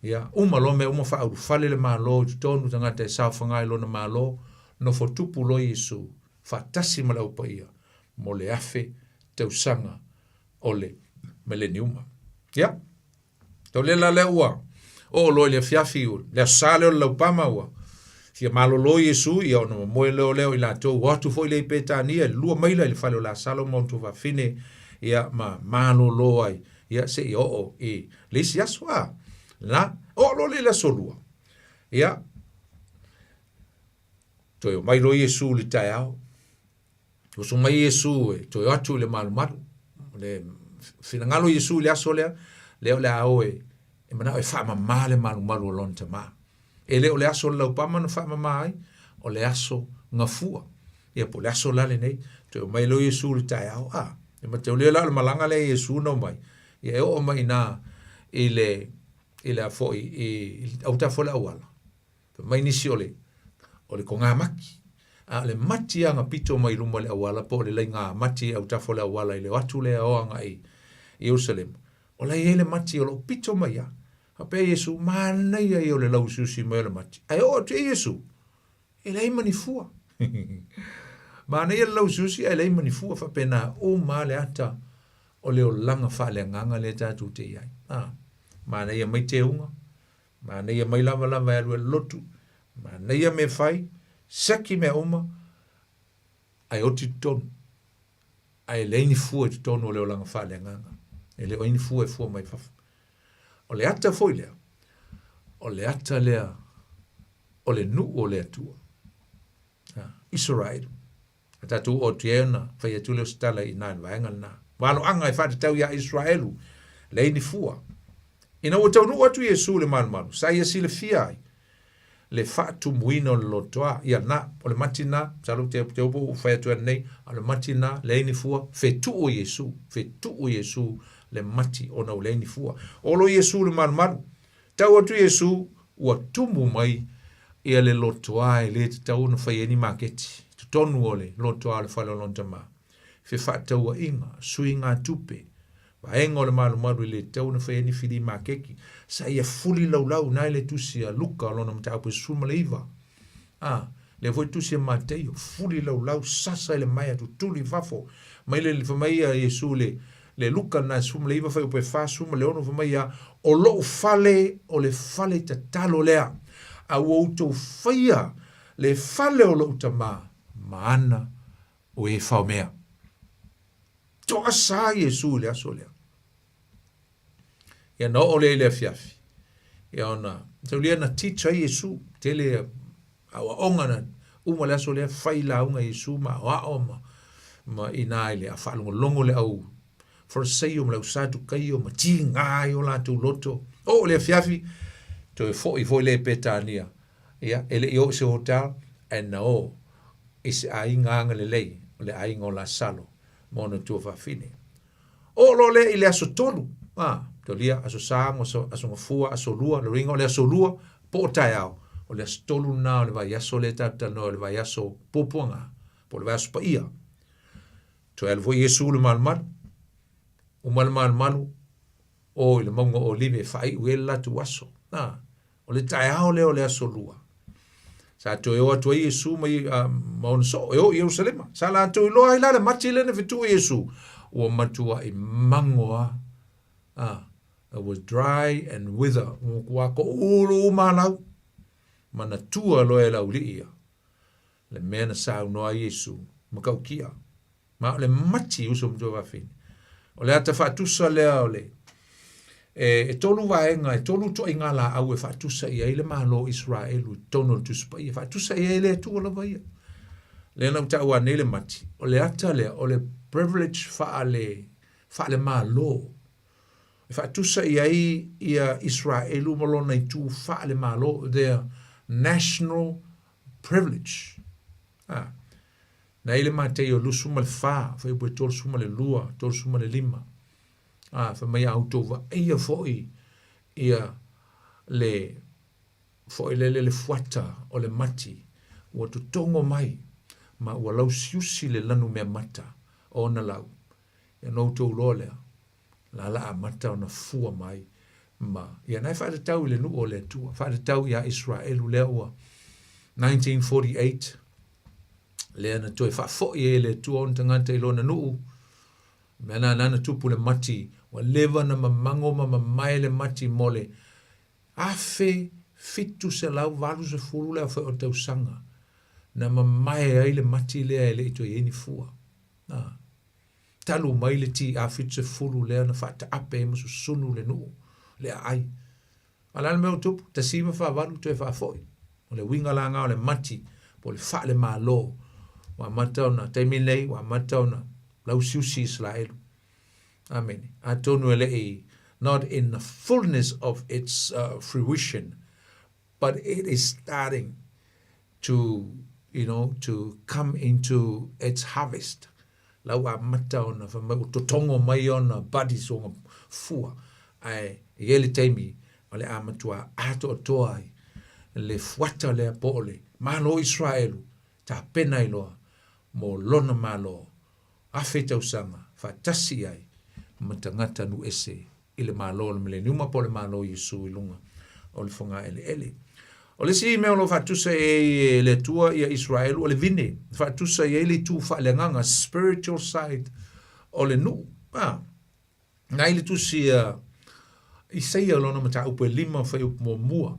Ia, uma loa mea uma faaulufale le Malo i totonu tagata e saofaga i lona Malo, nofo tupu loa Iesu faatasi ma le Au Paia mo le afe tausaga o le Mileniuma. Ia, tau lea la lea ua oo loa i le afiafi, le aso sa lea o le laupama ua fia malolo Iesu, ia ona momoe loa lea o i latou, o atu foi lea i Petania, i le lua maila i le fale o Lasalo ma ona tuafafine, ia ma malolo ai. Ia, seia oo i le isi aso, a, lena, oo loa lea i le aso lua. Ia, toe omai loa Iesu i le taeao, usu mai Iesu e toe o atu i le malumalu, le finagalo o Iesu i le aso lea, lea o le a o e, e manao e faamama le malumalu o lona tama. E le o le aso o le laupama na faamama ai, o le aso gafua. Ia po o le aso la lenei, toe omai loa Iesu i le taeao, a, e mataulia la o le malaga lea a Iesu na omai, ia e oo mai i ina i le, i le a foi, i autafa o le auala. Fai mai nisi o le, o le kogamati. A o le mati lava na pito mai i luma o le auala, po o le laina mati i autafa o le auala i le o atu lea o agai i Ierusalema, o la e i ai le mati o lo o pito mai lava. Faapea Iesu, manaia ia o le lauusiusi mai o le mati. Ae oo atu i ai Iesu, e leai ma ni fua. Manaia le lauusiusi ae leai ma ni fua. Faapena uma lava le ata o le olaga faaleagaga lea tatou te i ai. A, manaia mai teuga, manaia mai lavalava e alu e lotu, manaia mea fai, siaki mea uma, ae oti i totonu. Ae leai ni fua i totonu o le olaga faaleagaga. E le o ai ni fua e fua mai fafo. O le ata foi lea, o le ata lea o le nuu o le Atua. Isaraelu. A tatou oo atu i ai ona fai atu lea o se tala i ina i le vaega lena. Valoaga e faatatau iā Isaraelu, leai ni fua. Ina ua taunuu atu Iesu i le malumalu, sa ia silafia ai. Le faatumuina o le lotoa. Ia lena, o le mati lena, masalo te te upu ua fai atu ananei, a o le mati lena, leai ni fua, fetuu Iesu, fetuu Iesu le mati ona ua leai ni fua. Olo Iesu i le malumalu, tau atu Iesu, ua tumu mai ia le lotoa e le tatau ona fai ai ni maketi, totonu o le lotoa o le fale o lona tama. Fefaatauaiga, suigatupe, vaega o le malumalu e le tatau ona fai ai ni fili makeki, sa ia fuli laulau na i le tusi a Luka o lona mataupu e 19. A, lea foi tusi a Mateio, fuli laulau, sasa i le maea, tutuli i fafo. Mai le, fai mai ia Iesu le, le Luka na 19 fuaiupu e 46 fai mai ia, o lou fale o le fale tatalo lea, a ua outou faia le fale o lou tama ma ana o e faomea. Toasa Iesu i le aso lea. Ia na oo lea i le afiafi. Ia ona, taulia na teach ai Iesu, tele aoaoga na uma le aso lea, fai lauga Iesu ma aoao ma, ma ina i le a faalogologo le au Fariseio ma le au Satukaio ma tiga ai o latou loto. Oo le afiafi, toe foi foi lea i Petania. Ia, e le i oo i se hotel, ae na o i se aiga agalelei, o le aiga o Lasalo ma ona tuafafine. Oo loa lea i le aso tolu, a, tolia, aso sa, aso, aso gafua, aso lua, le uiga o le aso lua, po o taeao, o le aso tolu lena o le vaiaso lea tatou talanoa o le vaiaso puapuaga, po o le vaiaso paia. Toe alu foi Iesu i le malumalu, uma le malumalu, o i le mauga o Olive e faaiu ai le latou aso. A, O le taeao lea o le aso lua, sa toe o atu ai Iesu ma, uh, ma ona soo e o i Ierusalema. Sa latou iloa ai la le mati lea na fetuu Iesu, ua matuai mago a. Ah, it was dry and wither. Ua matua koulu uma lau. Manatua loa e le aualii ia le mea na saunoa ai Iesu, matautia. Ma o le mati uso ma tuafafine. O le ata faatusa lea o le e, e tolu vaega, e tolu ituaiga laau e faatusa i ai le Malo o Iseraelu i totonu o le Tusi Paia. Faatusa i ai le Atua lava ia. Lea na ou taua nei le mati, o le ata lea, o le privilege faale, faale-Malo. E faatusa i ai ia Iseraelu ma lona itu faale-Malo, their national privilege. Ah. Na i le Mateio 24, fuaiupu e 32, 35. A, fai mai a outou vaaia foi ia le foi lele le fuata o le mati ua totogo mai ma ua lausiusi le lanumeamata o ona lau, ia ona outou iloa lea, la la amata ona fua mai ma ia na e faatatau i le nuu o le Atua, faatatau ia Israelu lea ua 1948 lea na toe faafoi ai e le Atua ona tagata i lona nuu. Mea na na tupu le mati, ua leva na mamago ma mamae le mati mo le 1780 le aofai o tausaga na mamae ai le mati lea e le i toe i ai ni fua. Na. Talu mai le TA70 lea na faataape ai ma susunu le nuu, le aai. A o le a le mea ua tupu? 1948 toe faafoi. O le uiga la lena o le mati po o le faalemalo ua amata ona, taimi lenei ua amata ona lausiusi Isaraelu. Amene. Atonu e le i not in the fullness of its uh, fruition, but it is starting to, you know, to come into its harvest. La ua amata ona fai mai ua totogo mai ona buddies ona fua, ae e i ai le taimi o le a matua atoatoa ai le fuata lea po o le Malo o Iseraelu tapena ai loa mo lona Malo afe tausaga faatasi ai ma tagata nuu ese i le Malo o le Mileniuma po o le Malo o Iesu i luga o le fogaeleele. O le isi mea o lo o faatusa i ai e le Atua ia Iseraelu o le vine, faatusa i ai le itu faaleagaga, spiritual side o le nuu. Ah, na i le tusi a Isaia lona mataupu e lima fuaiupu muamua,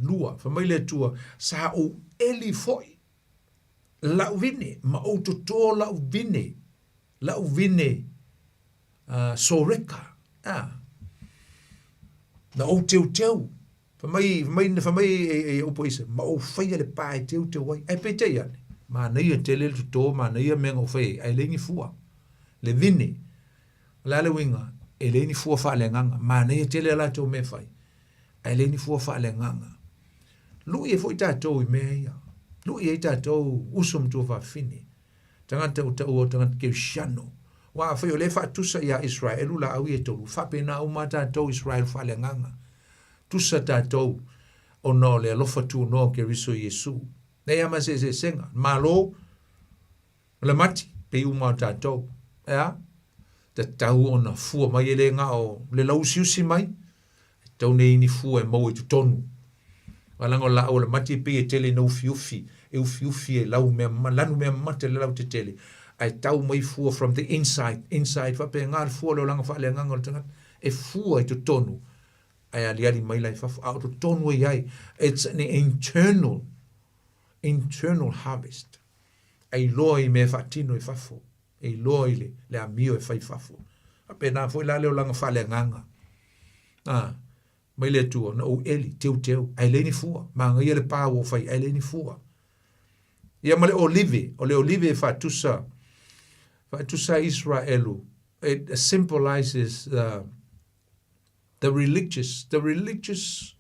lua, fai mai le Atua, sa ou eli foi lau vine, ma ou totō lau vine, lau vine uh, Soreka. Ah. Na ou teuteu. Fai mai, fai mai, fai mai e, e, e upu isa, ma ou faia le pa e teuteu ai. Ai peitai ane, manaia tele le totō, manaia mea na ou fai ai, ae leai ni fua. Le vine, o le a le uiga, e leai ni fua faaleagaga. Manaia tele a latou mea e fai, ae leai ni fua faaleagaga. Lui ai foi tatou i mea ia. Lui ai tatou uso ma tuafafine. Tagata ua taua o tagata Kerisiano. Aua afai o lea e faatusa iā Israelu laau ia e tolu, faapena uma a tatou Israelu faaleagaga. Tusa tatou ona o le alofa tunoa o Keriso Iesu. Leai lava ma se eseesega. Malo o le mati, pei uma o tatou. E a? Tatau ona fua mai e le na o le lauusiusi mai, e tau nei ni fua e maua i totonu. Aua leaga o laau o le mati e pei e tele ina ufiufi, e ufiufi e lau mea, lanu mea mamata i le lautetele, ae tau mai fua from the inside, inside, faapena le fua o le olaga faaleagaga o le tagata, e fua i totonu, ae aliali mai la i fafo, a o totonu e i ai, it's an internal, internal harvest. E iloa i mea e faatino i fafo, e iloa i le, le amio e fai i fafo. Faapena foi la le olaga faaleagaga. A, mai le Atua, na ou eli, teuteu, ae leai ni fua. Manaia le pa ua ou fai, ae leai ni fua. Ia ma le olive, o le olive e faatusa, faatusa Israelu, it symbolizes the, the religious, the religious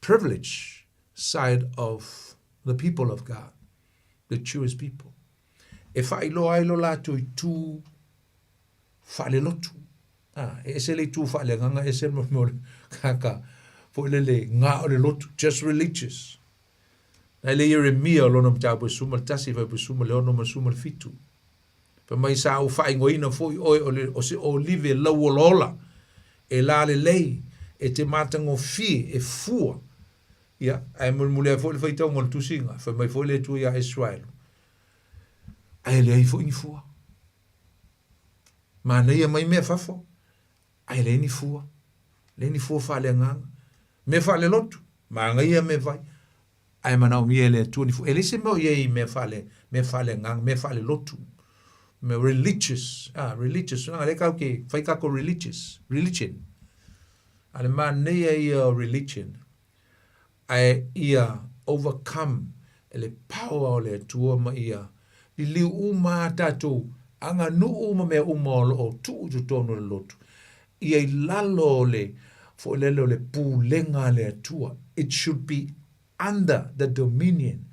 privilege side of the people of God, the Jewish people. E faailoa ai lo latou itu faalelotu. Ah, e ese le itu faaleagaga, ese le mea o le kaka, foi lele ngā o le lotu, just religious. Na le Ieremia o lona mataupu e suma le tasi, fai suma le ono ma suma le fitu. Fai mai sa ou faaigoaina foi oe o, le, o se olive lauolaola, e lalelei, e te matagofie, e fua. Ia, ae mulimuli ai foi le faitauga o le tusiga, fai mai foi le Atua iā Israelu, ae leai foi ni fua. Manaia mai mea fafo, ae leai ni fua. Leai ni fua faaleagaga. Mea faalelotu, manaia mea fai, ae manaomia e le Atua ni fua. E leai se mea o i ai i mea faale, mea faaleagaga, mea faalelotu, mea religious, ah, religious, leaga lea tatou te fai tatou religious, religion. A le manaia ia o religion, ae ia overcome e le power o le Atua ma ia liliu uma a tatou aganuu ma mea uma o lo o tuu i totonu o le lotu, ia i lalo o le foi lele o le pulega a le Atua. It should be under the dominion.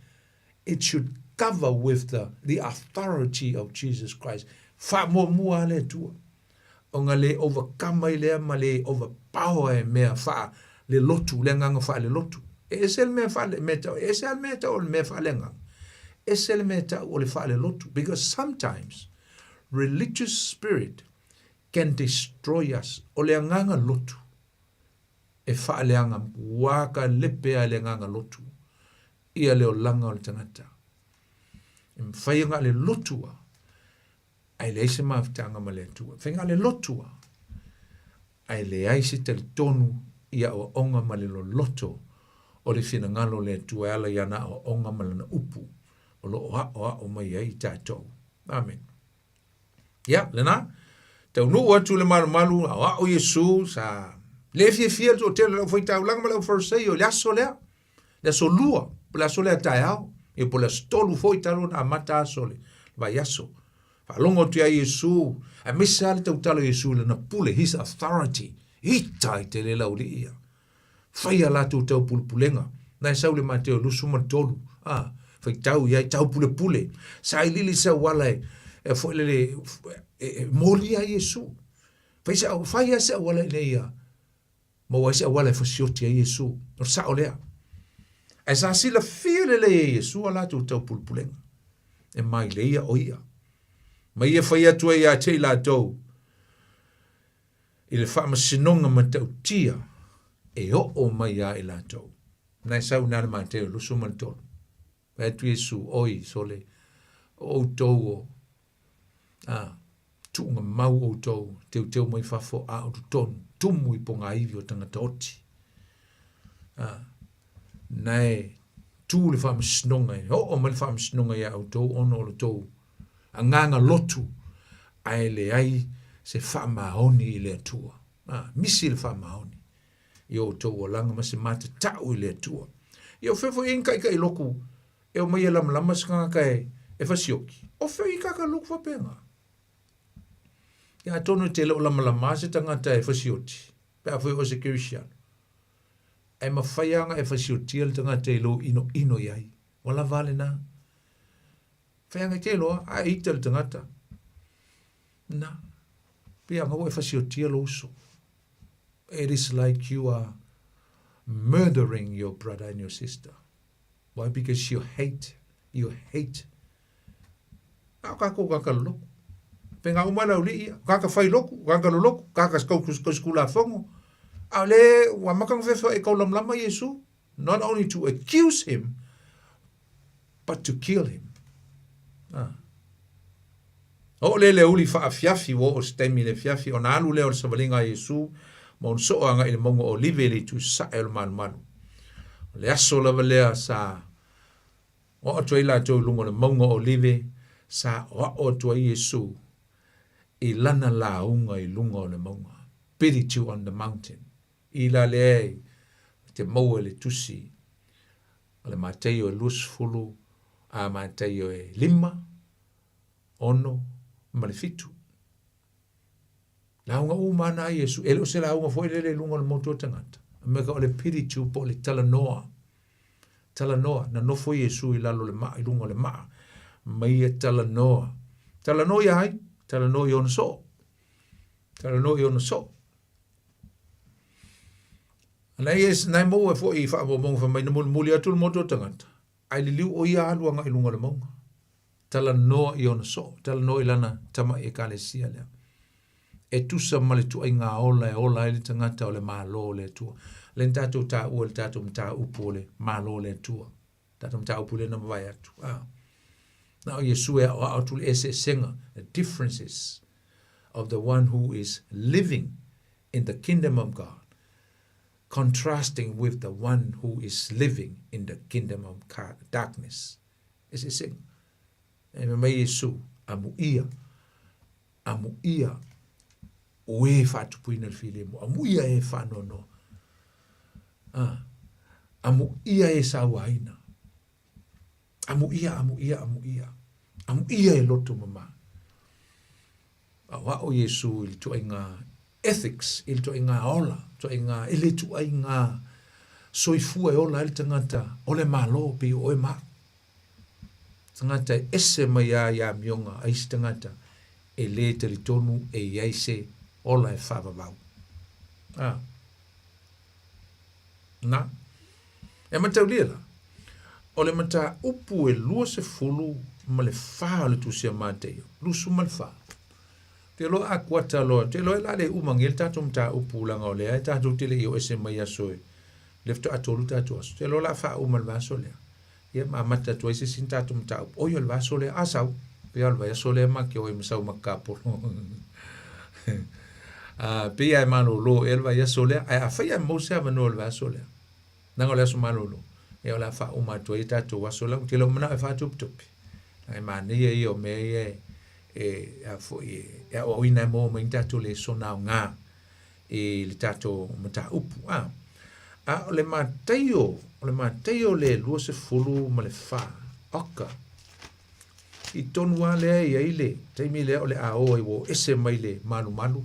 It should cover with the, the authority of Jesus Christ. Faamuamua a le Atua. Ona le overcome ai lea ma le overpower e mea faa le lotu, le agaga faalelotu. E ese le mea faale, mea tau, e ese le mea tau o le mea faaleagaga. Ese le mea tau o le faalelotu. Because sometimes religious spirit can destroy us. O le agaga lotu e faaleaga ua ka lepe a le agaga lotu ia le olaga o le tagata. E mawhai nga le lotua ae leai se mafutaga ma le Atua. E faiga le lotu a, ae leai se talitonu i aoaoga ma le loloto o le finagalo o le Atua e ala i ana aoaoga ma lana upu o lo o aʻoaʻo mai ai i tatou. Amen. Ia, lena, taunuu atu le malumalu, aoao Iesu, sa le fiafia le toatele o le aufaitaulaga ma le aufarisaio i le aso lea, le aso lua, po le aso lea taeao, ia po le aso tolu foi talu ona amata aso o le vaiaso. Faalogo atu ia Iesu, aemaise lava le tautala o Iesu i lana pule, his authority, ita i te le laulii ia. Fai a latou taupulepulega, na e sau le Mateo 23, a, faitau i ai taupulepule, sailili se auala e, e foi lele, e, e moli ai Iesu. Fai se au, fai a se auala ina ia maua ai se auala e fasioti ai Iesu. O le sao lea. Ae sa silafia lelei e Iesu a latou taupulepulega. E maileia o ia. Ma ia fai atu ai ia te i latou, i le faamasinoga matautia e oo mai iā i latou. Na e sau i nā le Mateo 23. Fai atu Iesu, Oi, sole, o outou o, a, tuuga mau outou, teuteu mai fafo a o totonu, tumu i pogāiwi o tagata oti. A, na e tū le faamasinoga, e oo mai le faamasinoga iā outou ona o le tou agaga lotu, ae leai se faamaoni i le Atua. A, misi le faamaoni i o outou olaga ma se matatau i le Atua. Ia o fea foi e ni taʻitaʻi loku e omai e lamalama se tagata e, e fasioki. O fea i kaka loku faapena. Ia atonu e te le o lamalama se tagata e fasioti, pe a foi o se Kerisiano. Ae mafai lava ona e fasiotia le tagata i lou inoino i ai. Ua lava a lena. Fai aga e te iloa, a e ita le tagata. Na. Pei aga ua e fasiotia lou uso. It is like you are murdering your brother and your sister. Why? Because you hate, you hate. A o kākou kāka loloku. Pe ngā uma lau lii, kāka whai loku, kāka loloku, kāka kauskulafono. A le, ua makanga whewhea e kaulamlama Iesu. Not only to accuse him, but to kill him. Ah. Oo lea i le aoauli faafiafi, ua oo se taimi i le afiafi, ona alu lea o le savaliga a Iesu ma ona soo agai i le mauga o Olive i le itu sae o le malumalu. O le aso lava lea sa oo atu ai latou i luga o le mauga o Olive, sa aoao atu ai Iesu i lana lauga i luga o le mauga, Beatitude on the Mountain. I la lea e te maua i le tusi o le Mataio e 20 a Mataio e 5, 6 ma le 7. Lauga uma ana a Iesu, e le o se lauga foi lele i luga o le motu o tagata. A mea ka o le piritu po o le talanoa. Talanoa, na nofo Iesu i lalo le maa, i luga o le maa, ma ia talanoa. Talanoa ia ai? Talanoa i ona soo. Talanoa i ona soo. Na ia na e maua foi i faamaumauga fai mai na mulimuli atu le motu o tagata, ae liliu o ia alu agai i luga o le mauga. Talanoa i ona soo, talanoa i lana tamai ekalesia lea. E tusa ma le tuaiga ola e ola ai le tagata o le Malo o le Atua. Lea na tatou taua i le tatou mataupu o le Malo o le Atua. Tatou mataupu lea na mavae atu. Ah. Na o Iesu e aoao atu le eseesega, the differences of the one who is living in the kingdom of God contrasting with the one who is living in the kingdom of darkness. Eseesega. E me mai Iesu, amuia, amuia, o e whaatupuina le filemu, amuia e whaanoanoa. Ah, amuia e sauaina. Amuia, amuia, amuia. Amuia e loto mama. Aoao Iesu i le tuaiga ethics, i le tuaiga ola, tuaiga, i le tuaiga soifua e ola ai le tagata o le Malo pei o oe ma au. Tagata e ese mai lava i amioga a isi tagata e lē talitonu e i ai se ola e faavavau. A. Na. E mataulia la, o le mataupu e 24 o le Tusi a Mateio, 24. Te loa a kuata loa, te loa e la le umangi le tatou mataupu langa o lea e tatou te le i o ese mai aso e le faatoa tolu tatou aso. Te loa la faauma le vaiaso lea. Ia ma amata atu ai se isi tatou mataupu. Oi o le vaiaso lea, a sau. Pei o le vaiaso lea ma ke o e masau ma kapolo. A pei e malolo e le vaiaso lea, ae afai e mau se avanoa o le vaiaso lea. Leaga o le aso malolo, ia o le a faauma atu ai tatou aso la, ou te le o manao e faatopetope. Leaga e manaia ia o mea ia e, e, a foi, e, e aoaoina e maua mai ni tatou lesona aoga i le tatou mataupu. A, a o le Mataio, o le Mataio le 24, oka, I tonu lava lea e i ai le taimi lea o le a o ai ua o ese mai le malumalu,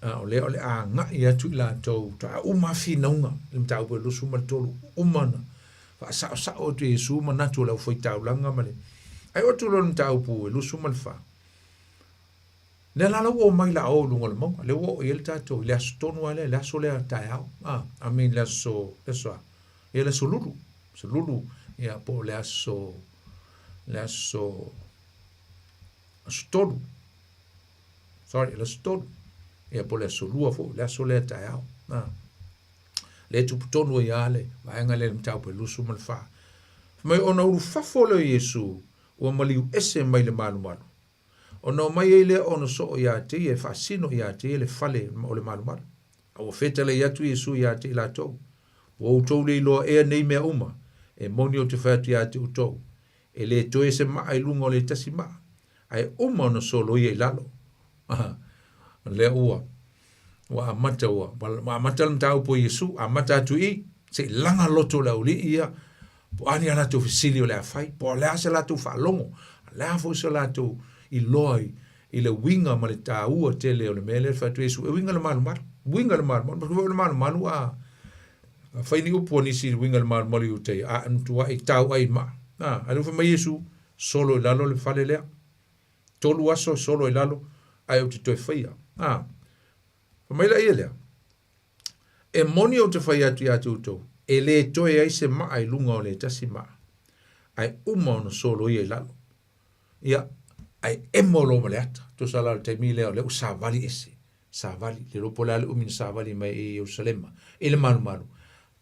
a o lea o le a agai atu i latou, faatoa uma lava finauga i le mataupu e 23, uma ona faasaosao atu e Iesu manatu o le aufaitaulaga ma le. Ae oo atu loa i le mataupu e 24, lea la la ua omai la o i luga o le mauga, lea ua oo i ai le tatou i le aso tonu lava lea, le aso lea taeao, a, I mean le aso, le aso a? Ia le aso lulu, aso lulu, ia po o le aso, le aso, aso tolu, sorry, le aso tolu, ia po o le aso lua foi, le aso lea taeao. A. Le tupu tonu ai lava le vaega lea i le mataupu e 24. Fai mai ona ulufafo lea o Iesu, ua maliu ese mai le malumalu. Ona omai ai lea ona soo iā te ia e faasino iā te ia le fale o le malumalu. A ua fetalai atu Iesu iā te i latou, Ua outou le iloa ea nei mea uma, e moni ou te fai atu iā te outou, e lē toe se maa i luga o le tasi maa, ae uma ona soloia i lalo. O lea ua, ua amata ua, ua amata le mataupu a Iesu, amata atu i i, se i laga loto o le aualii ia, po o a ni a latou fesili o le a fai, po o le a se latou faalogo, o le a foi se latou iloa i, i le uiga ma le taua tele o le mea lea e fai atu Iesu, e uiga i le malumalu, uiga i le malumalu, ma le malumalu a, A fai ni upu a nisi i le uiga i le malumalu i uta ia, a matuai tauai i maa. A, a lea ua fai mai Iesu, solo i lalo le fale lea. Tolu aso solo i lalo, ae ou te toe faia. A, fai mai laia lea, E moni ou te fai atu iā te outou, e lē toe ai se maa i luga o le tasi maa, ae uma ona soloia i lalo. Ia, ae emo loa ma le ata. Tusa la o le taimi lea o lea ua savali ese, savali, le iloa po o le a le umi na savali mai ai i Ierusalema i le malumalu,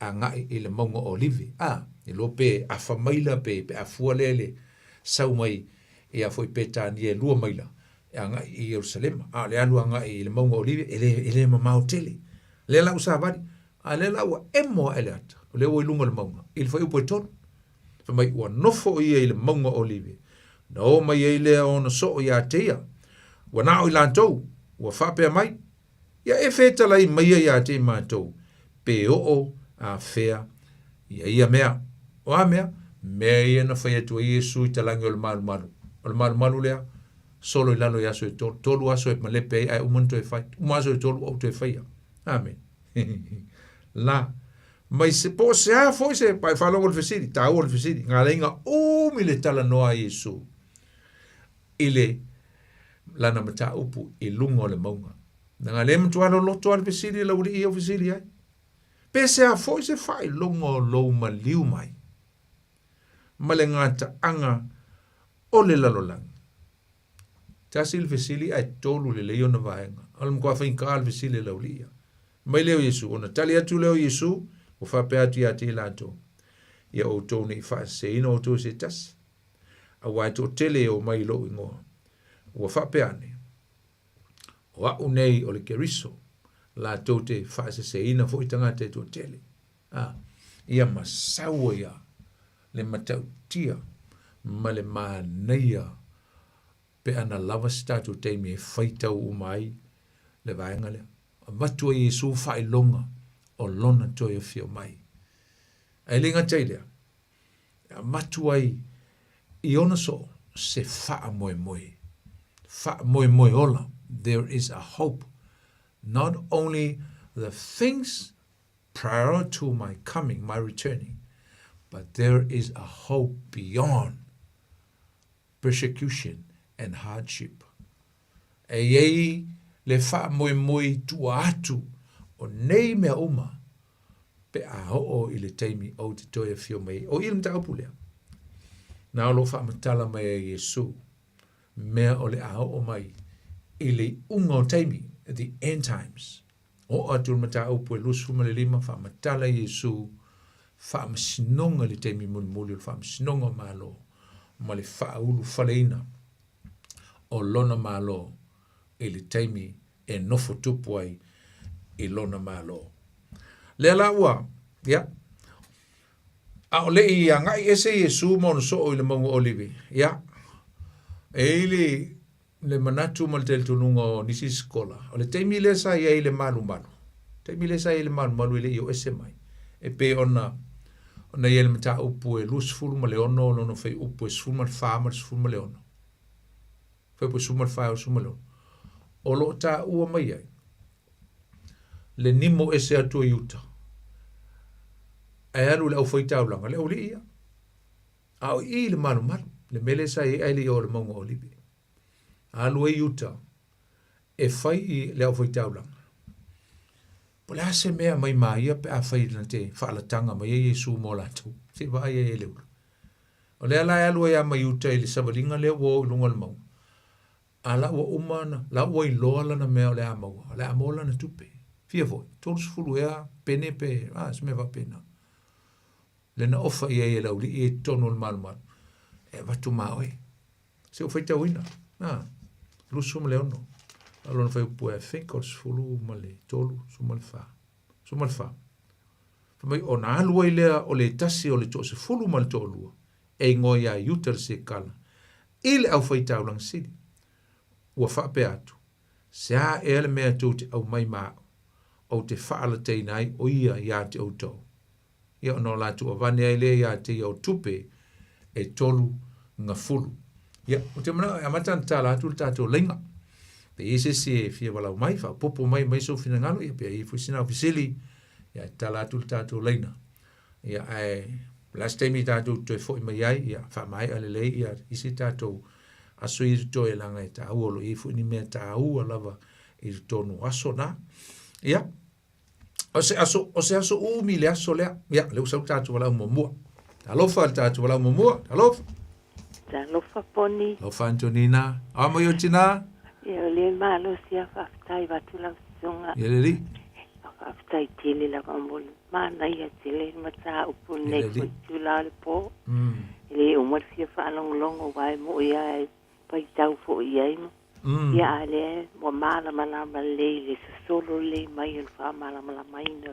agai i le mauga o Olive. A, le iloa pe afa maila pe pe a fua lea i le sau mai ia foi Petania e lua maila e agai i Ierusalema. A o le alu agai i le mauga o Olive, e le, e le mamao tele. Lea la ua savali, a lea la ua emo ae le ata, o lea ua i luga o le mauga, i le fuaiupu e tolu. Fai mai, ua nofo o ia i le mauga o Olive, na o mai ai lea o ona soo iā te ia. Ua na o i latou, ua faapea mai, Ia e fetalai maia iā te i matou, pe oo a fea ia ia mea. O a mea? Mea ia na fai atu ai Iesu i talagi o le malumalu. O le malumalu lea, solo i lalo i aso e tolu. Tolu aso e malepe ai ae uma ona toe fai. Uma aso e tolu ua ou toe faia. Amen. La, mai se, po o se a foi se, pai faalogo le fesili, tāua le fesili, ngā leinga umi le talanoa a Iesu i le lana mataupu i luga o le mauga. Na ngā le matua loloto a le fesili lau alii ia o fesili ai. Pe se a foi se faailoga o lou maliu mai ma le gataaga o le lalolagi. Tasi le fesili ae tolu lelei ona vaega. O le matua faigata le fesili a le aualii ia. Mai lea o Iesu, ona tali atu lea o Iesu, ua faapea atu ia te i latou, Ia outou ne i faaseseina outou e se tasi, aua e toatele e omai i lou igoa. Ua faapea ane, O au nei o le Keriso, latou te faaseseina foi tagata e toatele. A, ia ma sau ai a le matautia ma le manaia pe ana lava se tatou taimi e faitau uma ai le vaega lea. Avatu ai Iesu faailoga o lona toe afio mai. Ae le gata i lea, e avatu ai i ona soo se faamoemoe. Faamoemoe ola. There is a hope. Not only the things prior to my coming, my returning, but there is a hope beyond persecution and hardship. E i ai le faamoemoe i tua atu o nei mea uma pe a oo i le taimi ou te toe afio mai ai. O i le mataupu lea, na o lo o faamatala mai ai Iesu mea o le a oo mai i le iuga o taimi, the end times. Oo atu le mataupu e 25 faamatala Iesu faamasinoga i le taimi mulimuli o le faamasinoga o Malo ma le faaulufaleina o lona Malo i le taimi e nofo tupu ai i lona Malo. Lea la ua, ia, a o le i agai ese Iesu ma ona soo i le mauga o Olive, ia, e i le le manatu ma le talitonuga o nisi sikola, o le taimi lea sa i ai le malumalu, taimi lea sa i ai le malumalu e le i o ese mai, e pei ona ona i ai le mataupu e 26 lona fuaiupu e 14 ma le 16, fuaiupu e 14 e 16, o lo o taua mai ai le nimo ese atu o Iuta, ae alu i le aufaitaulaga, le aualii ia. A o i i le malumalu, le mea lea sa i ai ae le i oo i le mauga o Olive. Alu ai i uta e fai i le aufaitaulaga. Po o le a se mea mai ma ia pe afai na te faalataga mai ai Iesu mo latou. Se i vaai ai e le ula. O lea la e alu ai lava mai uta i le savaliga lea ua o i luga o le mauga. A la ua uma ona, la ua iloa lana mea o le a maua, o le a maua lana tupe. Fia foi, 30 ea pene pe, a, se mea faapena. Lea na ofa i ai e le aualii i totonu o le malumalu, e avatu ma oe. Se ua faitauina, na, 26. A lona fuaiupu e, I think o le 13, 14. 14. Fai mai, ona alu ai lea o le tasi o le toasefulu ma le toalua, e igoa iā Iuta le Sekala, i le aufaitaulaga sili. Ua faapea atu, Se a ea le mea tou te aumai ma au, ou te faalataina ai o ia iā te outou. Ia ona o latou avane ai lea iā te ia o tupe e tolu gafulu. Ia, ou te manao e amata ona tala atu le tatou laina. Pe i ai se isi e fia walau mai, faaopoopo mai mai sou finagalo, ia pe i ai foi sina au fesili, Ia, e tatala atu le tatou laina. Ia, ae o le a se taimi tatou toe foi mai ai, ia, faamaea lelei ia isi tatou aso ia totoe leaga e taua o lo o i ai foi ni mea taua lava i totonu o aso na. Ia, o se aso, o se aso umi le aso lea. Ia, lea ua sau le tatou valaau muamua. Talofa le tatou valaau muamua. Talofa. Talofa Poni. Alofa Antonina. A mo yo tina. Ia o le malosi a faafetai vatu lau susuga. Ia le alii. Faafetai tele lava mo le manaia tele le mataupu lenei foi itula o le po. E le uma le fia faalogologo aua e mo'i lava e faitau foi i ai ma ia a o lea ua malamalama lelei i le sosolo lelei mai o le faamalamalamaina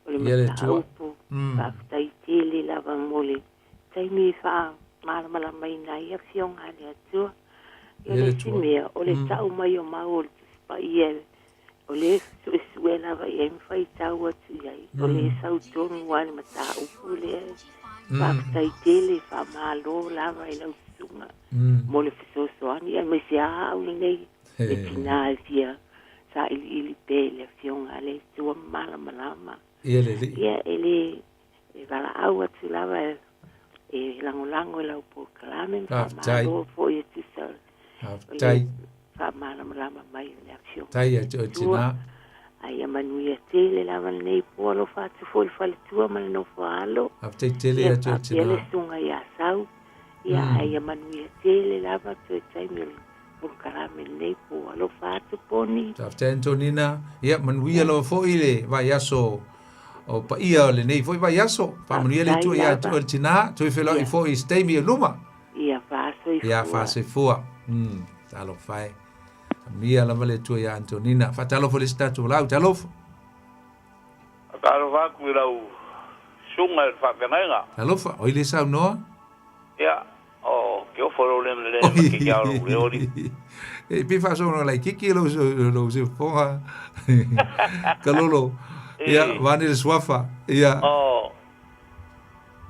o le mataupu. Faafetai tele lava mo le taimi e faamalamalamaina ai Afioga a le Atua. Ia o le isi mea, o le tau mai o mau o le Tusi Paia, o lea e suesue lava i ai ma faitau atu i ai, o lea e sau tonu lava le mataupu lea. Faafetai tele, faamalo lava i lau susuga mo le fesoasoani, aemaise lava au lenei, le tina e fia sailiili pea i le Afioga a le Atua ma malamalama. Ia, e le E valaau atu lava e lagolago i lau polokalame ma faamalo foi e tusa o le faamalamalama mai o le Afioga i le Atua. A ia manuia tele lava lenei po. Alofa atu foi i le faletua ma le nofo a alo. Faafetai tele ia te oe tina. Ia faapea le susuga ia Sau. Ia a ia manuia tele lava toe taimi o le polokalame lenei po. Alofa atu Poni. Faafetai Antonina. Ia manuia lava foi le vaiaso o paia o lenei foi vaiaso. Faamanuia le Atua ia te oe le tina. Toe feiloai foi i se taimi o luma. Ia faasoifua. Ia faasoifua. Talofa e. Faamanuia lava le Atua ia Antonina. Faatalofa i le isi tatou valaau. Talofa. Faatalofa atu i lau susuga i le faafeagaiga. Talofa, o ai le saunoa? Ia, o Keofa lou lea lea ma ke kia lou leo li. E pe faasoa laitiiti lou lou siufofoga. Kalolo. Ia, vaeane le suafa. Ia. O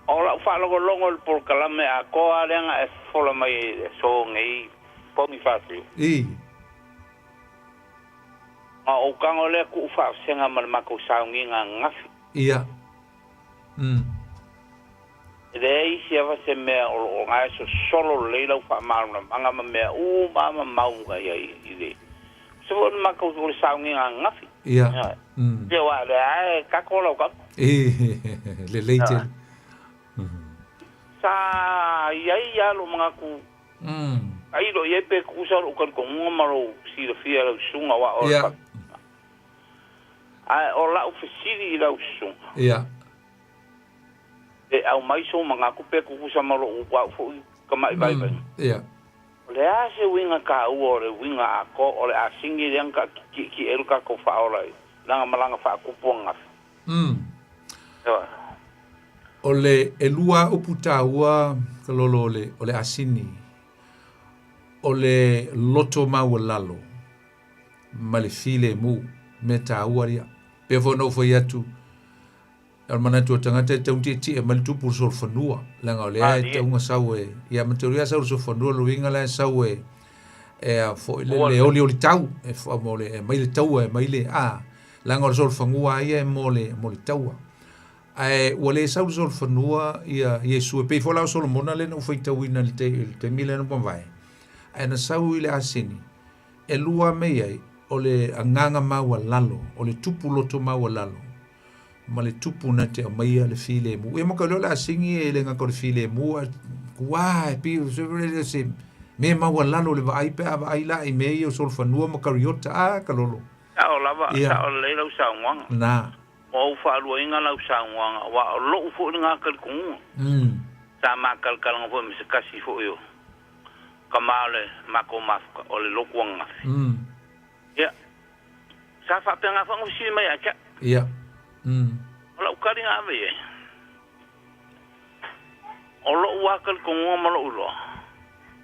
o lau faalogologo i le polokalame atoa lea na e fofola mai ai i le aso nei Poni Fafiu. I. Ma ou tago lea tuu faavasega ma le matou sauniga ananafi. Ia. E leai isi lava se mea o lo o na e sosolo lelei lau faamalamalamaga ma mea uma lava ma mau na i ai i le se foi o le matou o le sauniga ananafi. Ia. Ia aua o lea lava e kako lau tama. Lelei tele. Sa i ai lava lou manatu tailo i ai pe tutusa lou talitonuga ma lou silafia i lau susuga aua o le faafesiliga. Ae o lau fesili i lau susuga. Pe aumai sou manatu pe tutusa ma lou au foi tamai vaivaiga. O le a se uiga taua o le uiga atoa o le asini lea na taatitie ai lo tatou faaola i lana malaga faatupu ananafi? O le ʻelua upu taua Kalolo o le o le asini, o le loto maualalo ma le filemu, mea taua ia. Pei foi ona ou fai atu, o le manatu o le tagata e tatau ona tietie mai le tupu o le solofanua, leaga o lea e tatau ona sau e, ia ma tau ia sau le solofanua, lona uiga la e sau e, e a foi le, le olioli tau, e, mo le, e aumai le taua, e aumai le, a, leaga o le solofanua lava ia e mo le, mo le taua. Ae ua le sau le solofanua ia Iesu, e pei foi la o Solomona lea na ou faitauina i le taimi lea na mavae, ae na sau i le asini, ʻelua mea i ai, o le agaga maualalo, o le tupu loto maualalo, ma le tupu na te aumaia le filemu. Ia ma ka leo le asini e le gata o le filemu, ae ua e pei o se mea maualalo le vaai pe a vaai la i mea ia o solofanua ma kariota, a ka lolo. Sao lava, sao lelei lau saunoaga. Na. Ua ou faaluaina lau saunoaga, aua o lou foi lena talitonuga. Sa matalakalaga foi ma se tasi foi o tama o le matou mafuta, o le lotu ananafi. Ia, sa faapena foi ona fesili mai ia te au. O lau tali na ave i ai, o lou lava talitonuga ma lou iloa,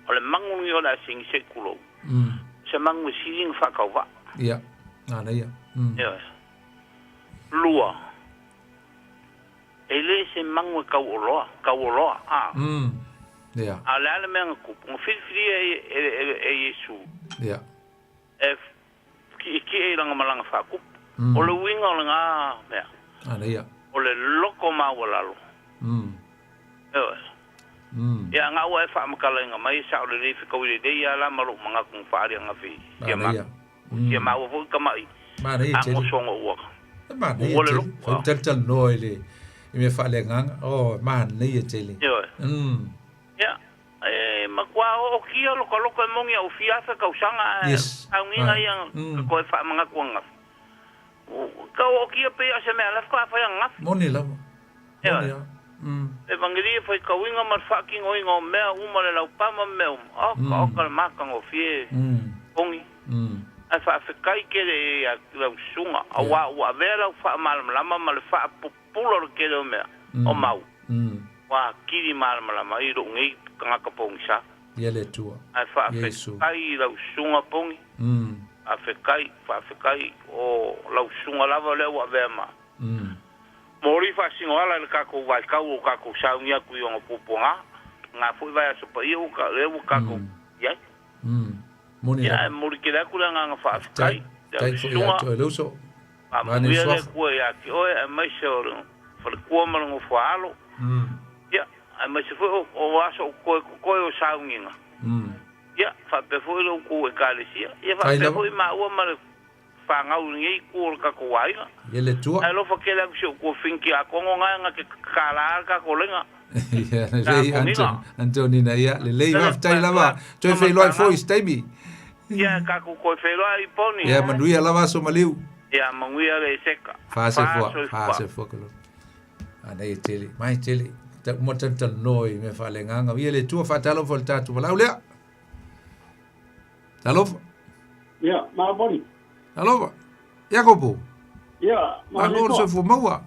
o le magu lenei o le asini se i tulou, o se magu e sili ona faatauvaa. Ia, manaia. Ioe. Lua, e le se magu e tauoloa, tauoloa, a. Ia. A o le a le mea na tupu? Na filifilia e, e, e, e Iesu. Ia. E kiʻekiʻe i lana malaga faatupu. O le uiga o lena mea. Manaia. O le loko maualalo. Ioe. Ia aga ua e faamatalaina mai e sao lelei fetaui lelei a la ma lou manatu na faaali ananafi i sia Manaia. sia maua foi tama'i Manaia tele. agosoga ua E manaia ua le tele. loko. Fai talatalanoa i le i mea faaleagaga. Oh, manaia tele. Ioe. Ia, e matua ootia lokaloka e moni a'u fia afe tausaga ae saugiga ia na toe faamanatu ananafi. Tau ootia pei a o se mea lafo a fai ananafi. Moni lava. Ioe. Moni lava. Evagelia faitauina ma le faatinoina o mea uma le laupama ma mea uma. Oka oka le matagofie pogi. Ae faafetai tele ia lau susuga auā ua avea lau faamalamalama ma le faapupula o le tele o mea o mau ua atili malamalama ai lou nei tagata pogisa. Ia le Atua. Ae Iesu. faafetai i lau susuga pogi. Faafetai, faafetai o lau susuga lava lea ua avea ma moli faasinoala i le tatou vaitau o tatou sauni atu i ona puapuaga. Na foi vaiaso paia ua ta, lea ua tatou i ai. Moni Ia, ae lava. momoli tele atu le agaga Faafetai. faafetai i lau Faafetai foi ia susuga, te oe le uso. Vaeane le faamanuia le suafa. Atua ia te oe aemaise o le faletua ma le nofoaalo. Ia, aemaise foi o, o aso o toe totoe o sauniga. Ia, faapea foi lo outou ekalesia. Ia, Faafetai faapea lava. foi maua ma le fanau i lenei itu o le tatou aiga. Ia le Atua. Ae alofa tele atu si ou tuafafine tiakono na na te tatala le tatou lega. Ia, lelei, Tapuaiga. Anton, Antonina, ia, lelei, Lele, faafetai lava. Toe feiloai foi i se taimi. Ia, tatou toe feiloai i poni. Ia, manuia lava aso maliu. Ia, manuia le eseka. Faasefoa, Fa soifua. faasefoa ke loto. Anei e tele, mai tele. Ta uma talatalanoa i mea faaleagaga. Ia le Atua faatalofa i le tatou valaau lea. Talofa. Ia, mapoli. Talofa. Iakopo. Ia, Malo le soifua maua.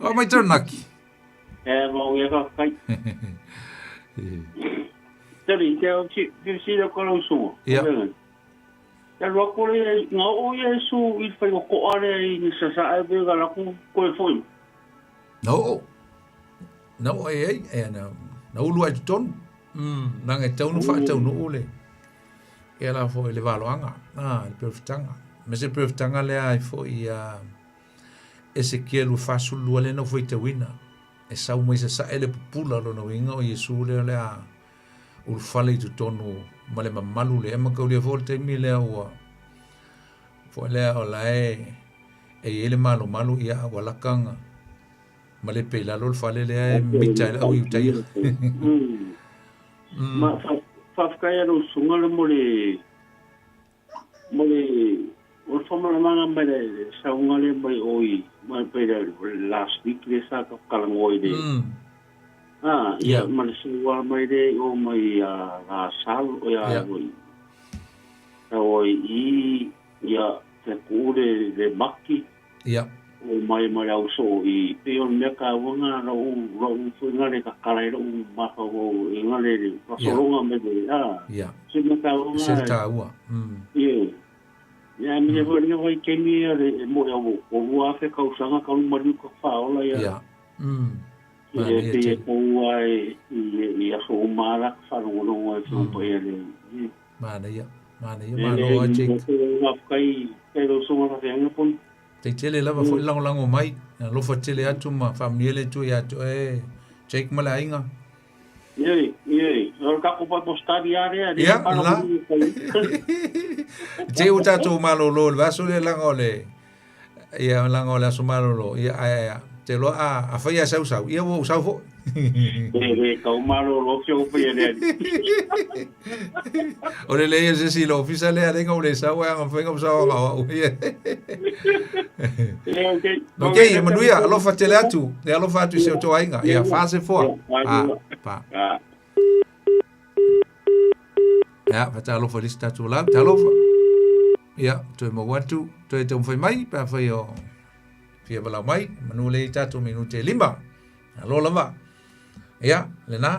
O mai taunaki. E, mau ia faafetai. Tali, te au si, si si le kola usunga. Ia. Ia lua kore, ngā o ia su i whai o koa le i ni sasa e pe ga laku koe foi. Na oo. Na oo ai ai, e na, na ulu ai totonu. Nanga e taunu faataunuu le, ia la foi le valoaga, ah, le perofitaga. Ma se perofitaga lea ai foi ia Esekielu 42 lea na ou faitauina. E sau mai sasae le pupula lona uiga o Iesu lea o le a ulufale i totonu ma le mamalu le ema kaulia foi le taimi lea ua foi lea o la e e i ai le malomalu ia ua lakaga ma le pe i lalo le fale lea e mita ai le au i uta ia. Ma faafetai a lau susuga le mo le mo le o le faamalamaga mai le sauga lea mai o i mai pe le last week le sa ka kalangoi le ah ia ma le sauga mai le o mai a la sal o ia o i o i ia te ku le le maki Ia. O mai ma le auso i pe o le mea taua na lou lou foi na le kakala i lou mafaufau i na le fasologa mai le a Ia. se mea taua Se na taua. Ia ia me foi le vai kemi ia le mo ia o o ua afe kausaga ka luma liu ka whaola ia. Ia. I le Manaia pe e tele. pou ai i i aso uma ala ka whalongolongo e whaumpa ia le. Manaia. Manaia. E Malo le a Jake. ngā whakai kai rau songa whawheanga poni. Te tele lava foi lagolago mai. Alofa tele atu ma faamanuia le Atua ia te oe Jake ma le aiga. Ie, ie. O le kako Bible study a lea, Ia, la. Te o tātou malolo, le vaso le langa o le, ia langa o le aso malolo, ia, ae, ae, te loa a, a whai a sau sau, ia ua sau fo. E le kau malolo fio whai lea. O le leia se si lo ofisa lea lenga o le sau anga whainga o sau anga o ia. Okay. Ok, e manuia, alofa tele atu, e alofa atu i se o tō ainga, ia whase foa. Ah, pa. Ia, whatalofa lisi tātou lau, talofa. Ia, toe mau atu, toe taumafai mai, pe afai o fia walau mai, manu le i tātou minute e lima. Alo lava. Ia, lena.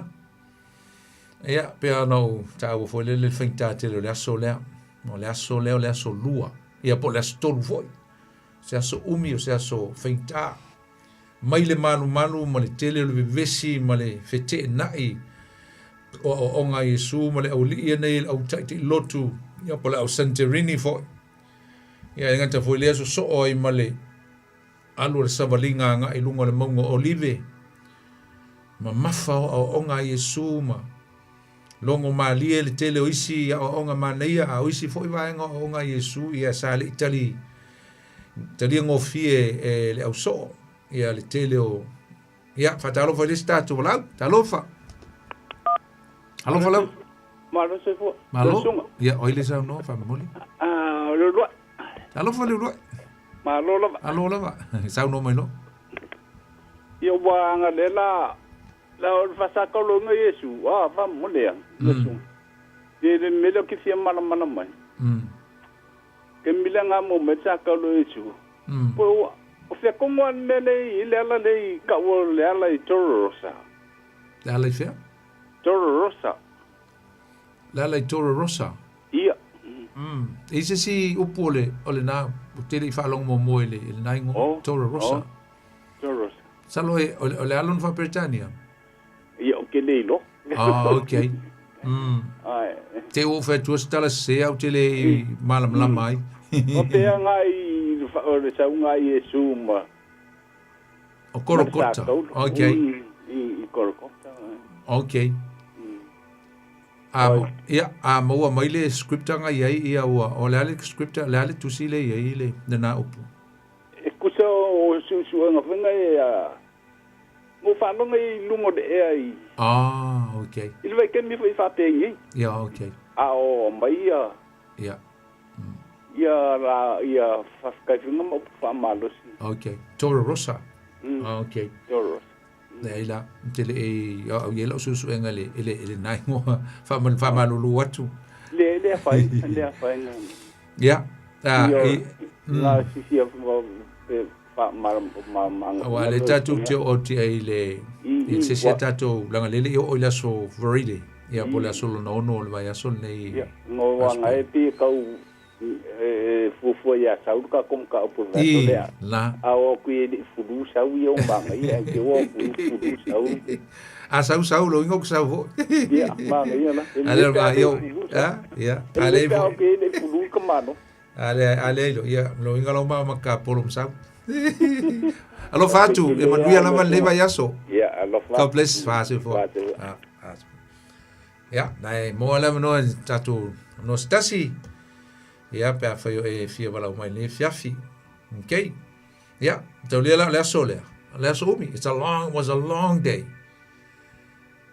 Ia, pea ona ou taua foi lele le faigata tele o le aso lea. O le aso lea o le aso lua. Ia, po o le aso tolu foi. Se aso umi o se aso faigata. Mai le malumalu ma le tele o le vevesi ma le feteenai o aoaoga a Iesu ma le aualii ia nei le au taitailotu, ia po o le au Santorini foi. Ia, e gata foi lea sosoo ai ma le Alu o le savaliga agai i luga o le mauga o Olive, mamafa o aoaoga a Iesu ma logo malie le tele o isi aoaoga manaia, a o isi foi vaega o aoaoga a Iesu, ia sa le i tali talia gofie e le ausoo ia le tele o ia faatalofa i le isi tatou valaau. Talofa. Alofa lau. Malo soifua. Malo. Ia, oi le saunoa faamomoli. Ah, le uluai. Alofa le uluai. Malo lava. Alo lava. Saunoa mai loa. Ia ua aga la la o le faasakauloga Iesu, a faamomoli a. Iesu. Ye le mele o ke fia malamala mai. Ke mile nga mo me sakaulo Iesu. Po o fia kongo an mele i le ala le i ka o le ala i Toro Rosa. Le ala i fea? Toro Rosa. Le ala i Toro Rosa. Ia. E se si upu o le o le na o tele i faalogo muamua i le i lena ingoa Oh, Toro Rosa. oh. Toro Rosa. Salo e o le, o le alo na faa-Peretania. Ia o ke le ilo. Ah, okay. Ai. Te o fai atua se tala sese au te le i malamalama ai. O pea nga i o le saunga i Iesu ma O Korokota. Okay. I Korokota. Okay. A, ia, a maua mai le scripta nga iai ia ua, o le ale scripta, le ale tusi le iai le nena upu. E kusa o susuega fenga e a mo whalonga i lungo le ea i. Ah, okay. I le vaikemi fo i whāpengi. Ia, okay. A o mai ia. Ia. Ia la ia whakaiwhinga ma upu whaamalosi. Okay. Toro Rosa. Ah, okay. Toro Rosa. Leai la, te le e au i lau susuega le le le nai ngoa wha whamalulu atu. Le le whai, le whai nga. Ia. Ah, i nga sisi a pe wha ma ma ma. Aua le tatou te o te ai le i se se tatou langa lele i o i le aso Friday. Ia po le aso lona ono o le vaiaso lenei. Ia, ngo wa nga e pi kau e fuafua ia sau ka kom ka opo va I, lea. la. A o kui e fulu sau ia o manga ia ke o fulu fulu sau. A sau sau lo ingo sau fo. Ia, manga ia la. Ale ma io. Ah, ia. Ale fo. Ke le fulu ka mano. Ale ale lo ia lo inga lo ma ka polo msau. Alofa atu, e manuia lava le vaiaso. Ia, alofa. God bless. Faasefua. Ah, ah. Ia, nai mo ala no tatou no stasi. Ia pe a fai o e fia walau mai le fiafi. Okay. Ia, tau lia la le aso lea. Le aso umi. It's a long, was a long day.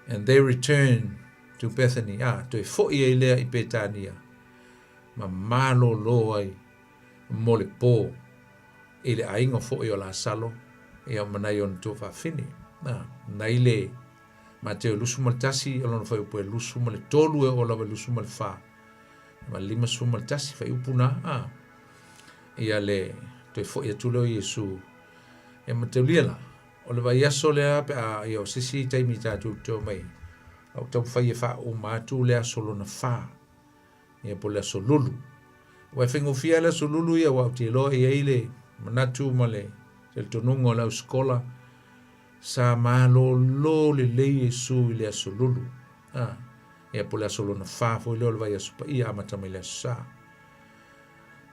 And they returned to Bethany. Ah, toe foi ai lea i Petania. Ma malolo ai mo le pō i le aiga foi o Lasalo ia ma nai ona tuafafine. Ah, nai le Mateo 21 o lona fuaiupu e 23 e oo lava i le 24. Ma le 51 fuaiupu na ah. Ia le toe foi atu lea o Iesu e mataulia la. O le vaiaso lea pe a ia o se isi taimi tatou te omai. Au taumafai e faauma atu le aso lona fa. Ia po le aso lulu. Ua e faigofie le aso lulu ia aua ou te iloa e i ai le manatu ma le talitonuga o le au sikola sa malolo lelei Iesu i le aso lulu. A, ia po le aso lona fa foi lea o le vaiaso paia amata mai le aso sa.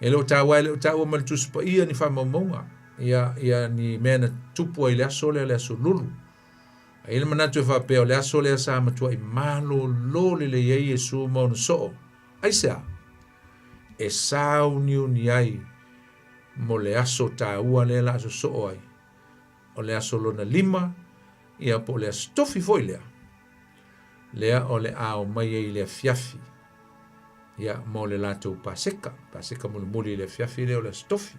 E le o taua e le o taua ma le Tusi Paia ni faamaumauga ia ia ni mea na tupu ai le aso lea le aso lulu. A i le manatu e faapea o le aso lea sa matuai malolo lelei ai Iesu ma ona soo. Aisea? E sauniuni ai mo le aso taua lea la aso soo ai. O le aso lona lima, ia po o le aso tofi foi lea. Lea o le a omai ai i le afiafi. Ia, mo le latou Paseka. Paseka mulimuli i le afiafi lea o le aso tofi.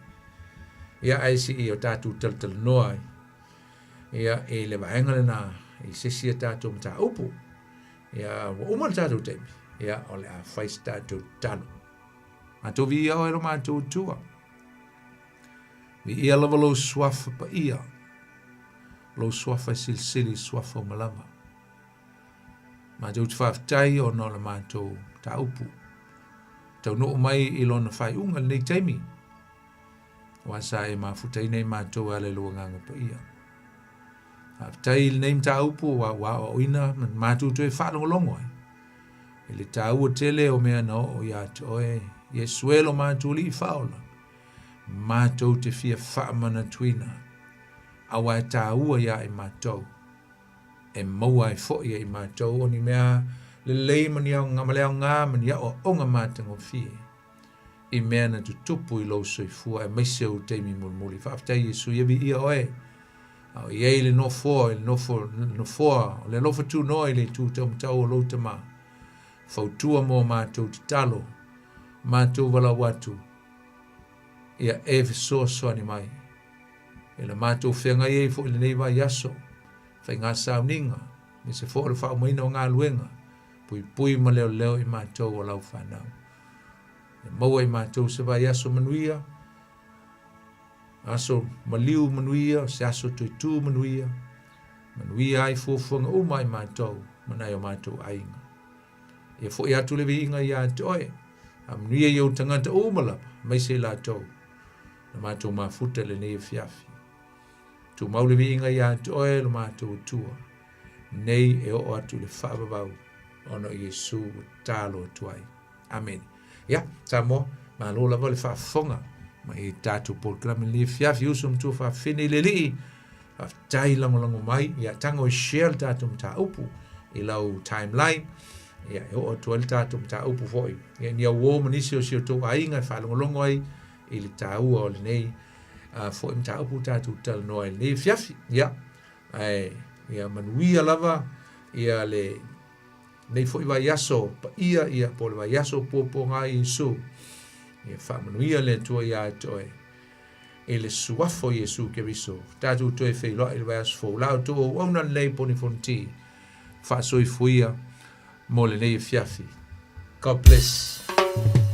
Ia, ae sii o tatou talatalanoa ai. Ia, i le vaega lena, i se isi a tatou mataupu. Ia, ua uma le tatou taimi. Ia, o le a fai se tatou tatalo. Matou viia oe lo matou Atua. Viia lava lou suafa paia. Lou suafa e silisili i suafa uma lava. Matou te faafetai ona o le matou mataupu. Taunuu mai i lona faaiuga lenei taimi. Aua sa e mafutaina i matou e ala i lou agaga paia. Faafetai i lenei mataupu ua ua aoaoina ma matou toe faalogologo ai. I le taua tele o mea na oo ia te oe, Iesu e lo matou Alii Faaola. Matou te fia faamanatuina, aua e tāua iā i matou, e maua ai foʻi e i matou o ni mea lelei ma ni aoga, ma le aoga ma ni aʻoaʻoga matagofie i mea na tutupu i lou soifua aemaise ou taimi mulimuli. Faafetai Iesu, ia viia oe. A o i ai le nofoa, i le nofo, nofoa o le alofa tunoa i le itu taumatau o lou Tama. Fautua mo matou tatalo, matou valaau atu, ia e fesoasoani mai. E le matou feagai ai foi i lenei vaiaso, faiga sauniga, aemaise foi o le faaumaina o galuega, puipui ma leoleo i matou o lau fanau. Ia maua i matou se vaiaso manuia, aso maliu manuia, se aso toetū manuia, manuia ai fuafuaga uma i matou ma nai o matou aiga. Ia foʻi atu le viiga iā te oe, a manuia i ou tagata uma lava, aemaise i latou na matou mafuta i lenei afiafi. Tumau le viiga iā te oe lo matou Atua, nei e oo atu i le faavavau ona o Iesu ua tatalo atu ai. Amene. Ia, Samoa, malo lava le faafofoga mai i tatou polokalame lenei afiafi, uso ma tuafafine i le Alii. Faafetai lagolago mai, ia tago e share le tatou mataupu i lau timeline. Ia, e oo atu ai le tatou mataupu foi. Ia, ni auō ma nisi o si o tou aiga e faalogologo ai i le taua o lenei foi mataupu tatou talanoa ai lenei afiafi. Ia, ae, ia manuia lava ia le nei foi vaiaso paia ia po o le vaiaso puapuaga a Iesu. Ia faamanuia le Atua iā te oe i le suafa o Iesu Keriso. Tatou toe feiloai i le vaiaso fou. La outou auauna lenei Poni Fonoti faasoifuia mo lenei afiafi. God bless.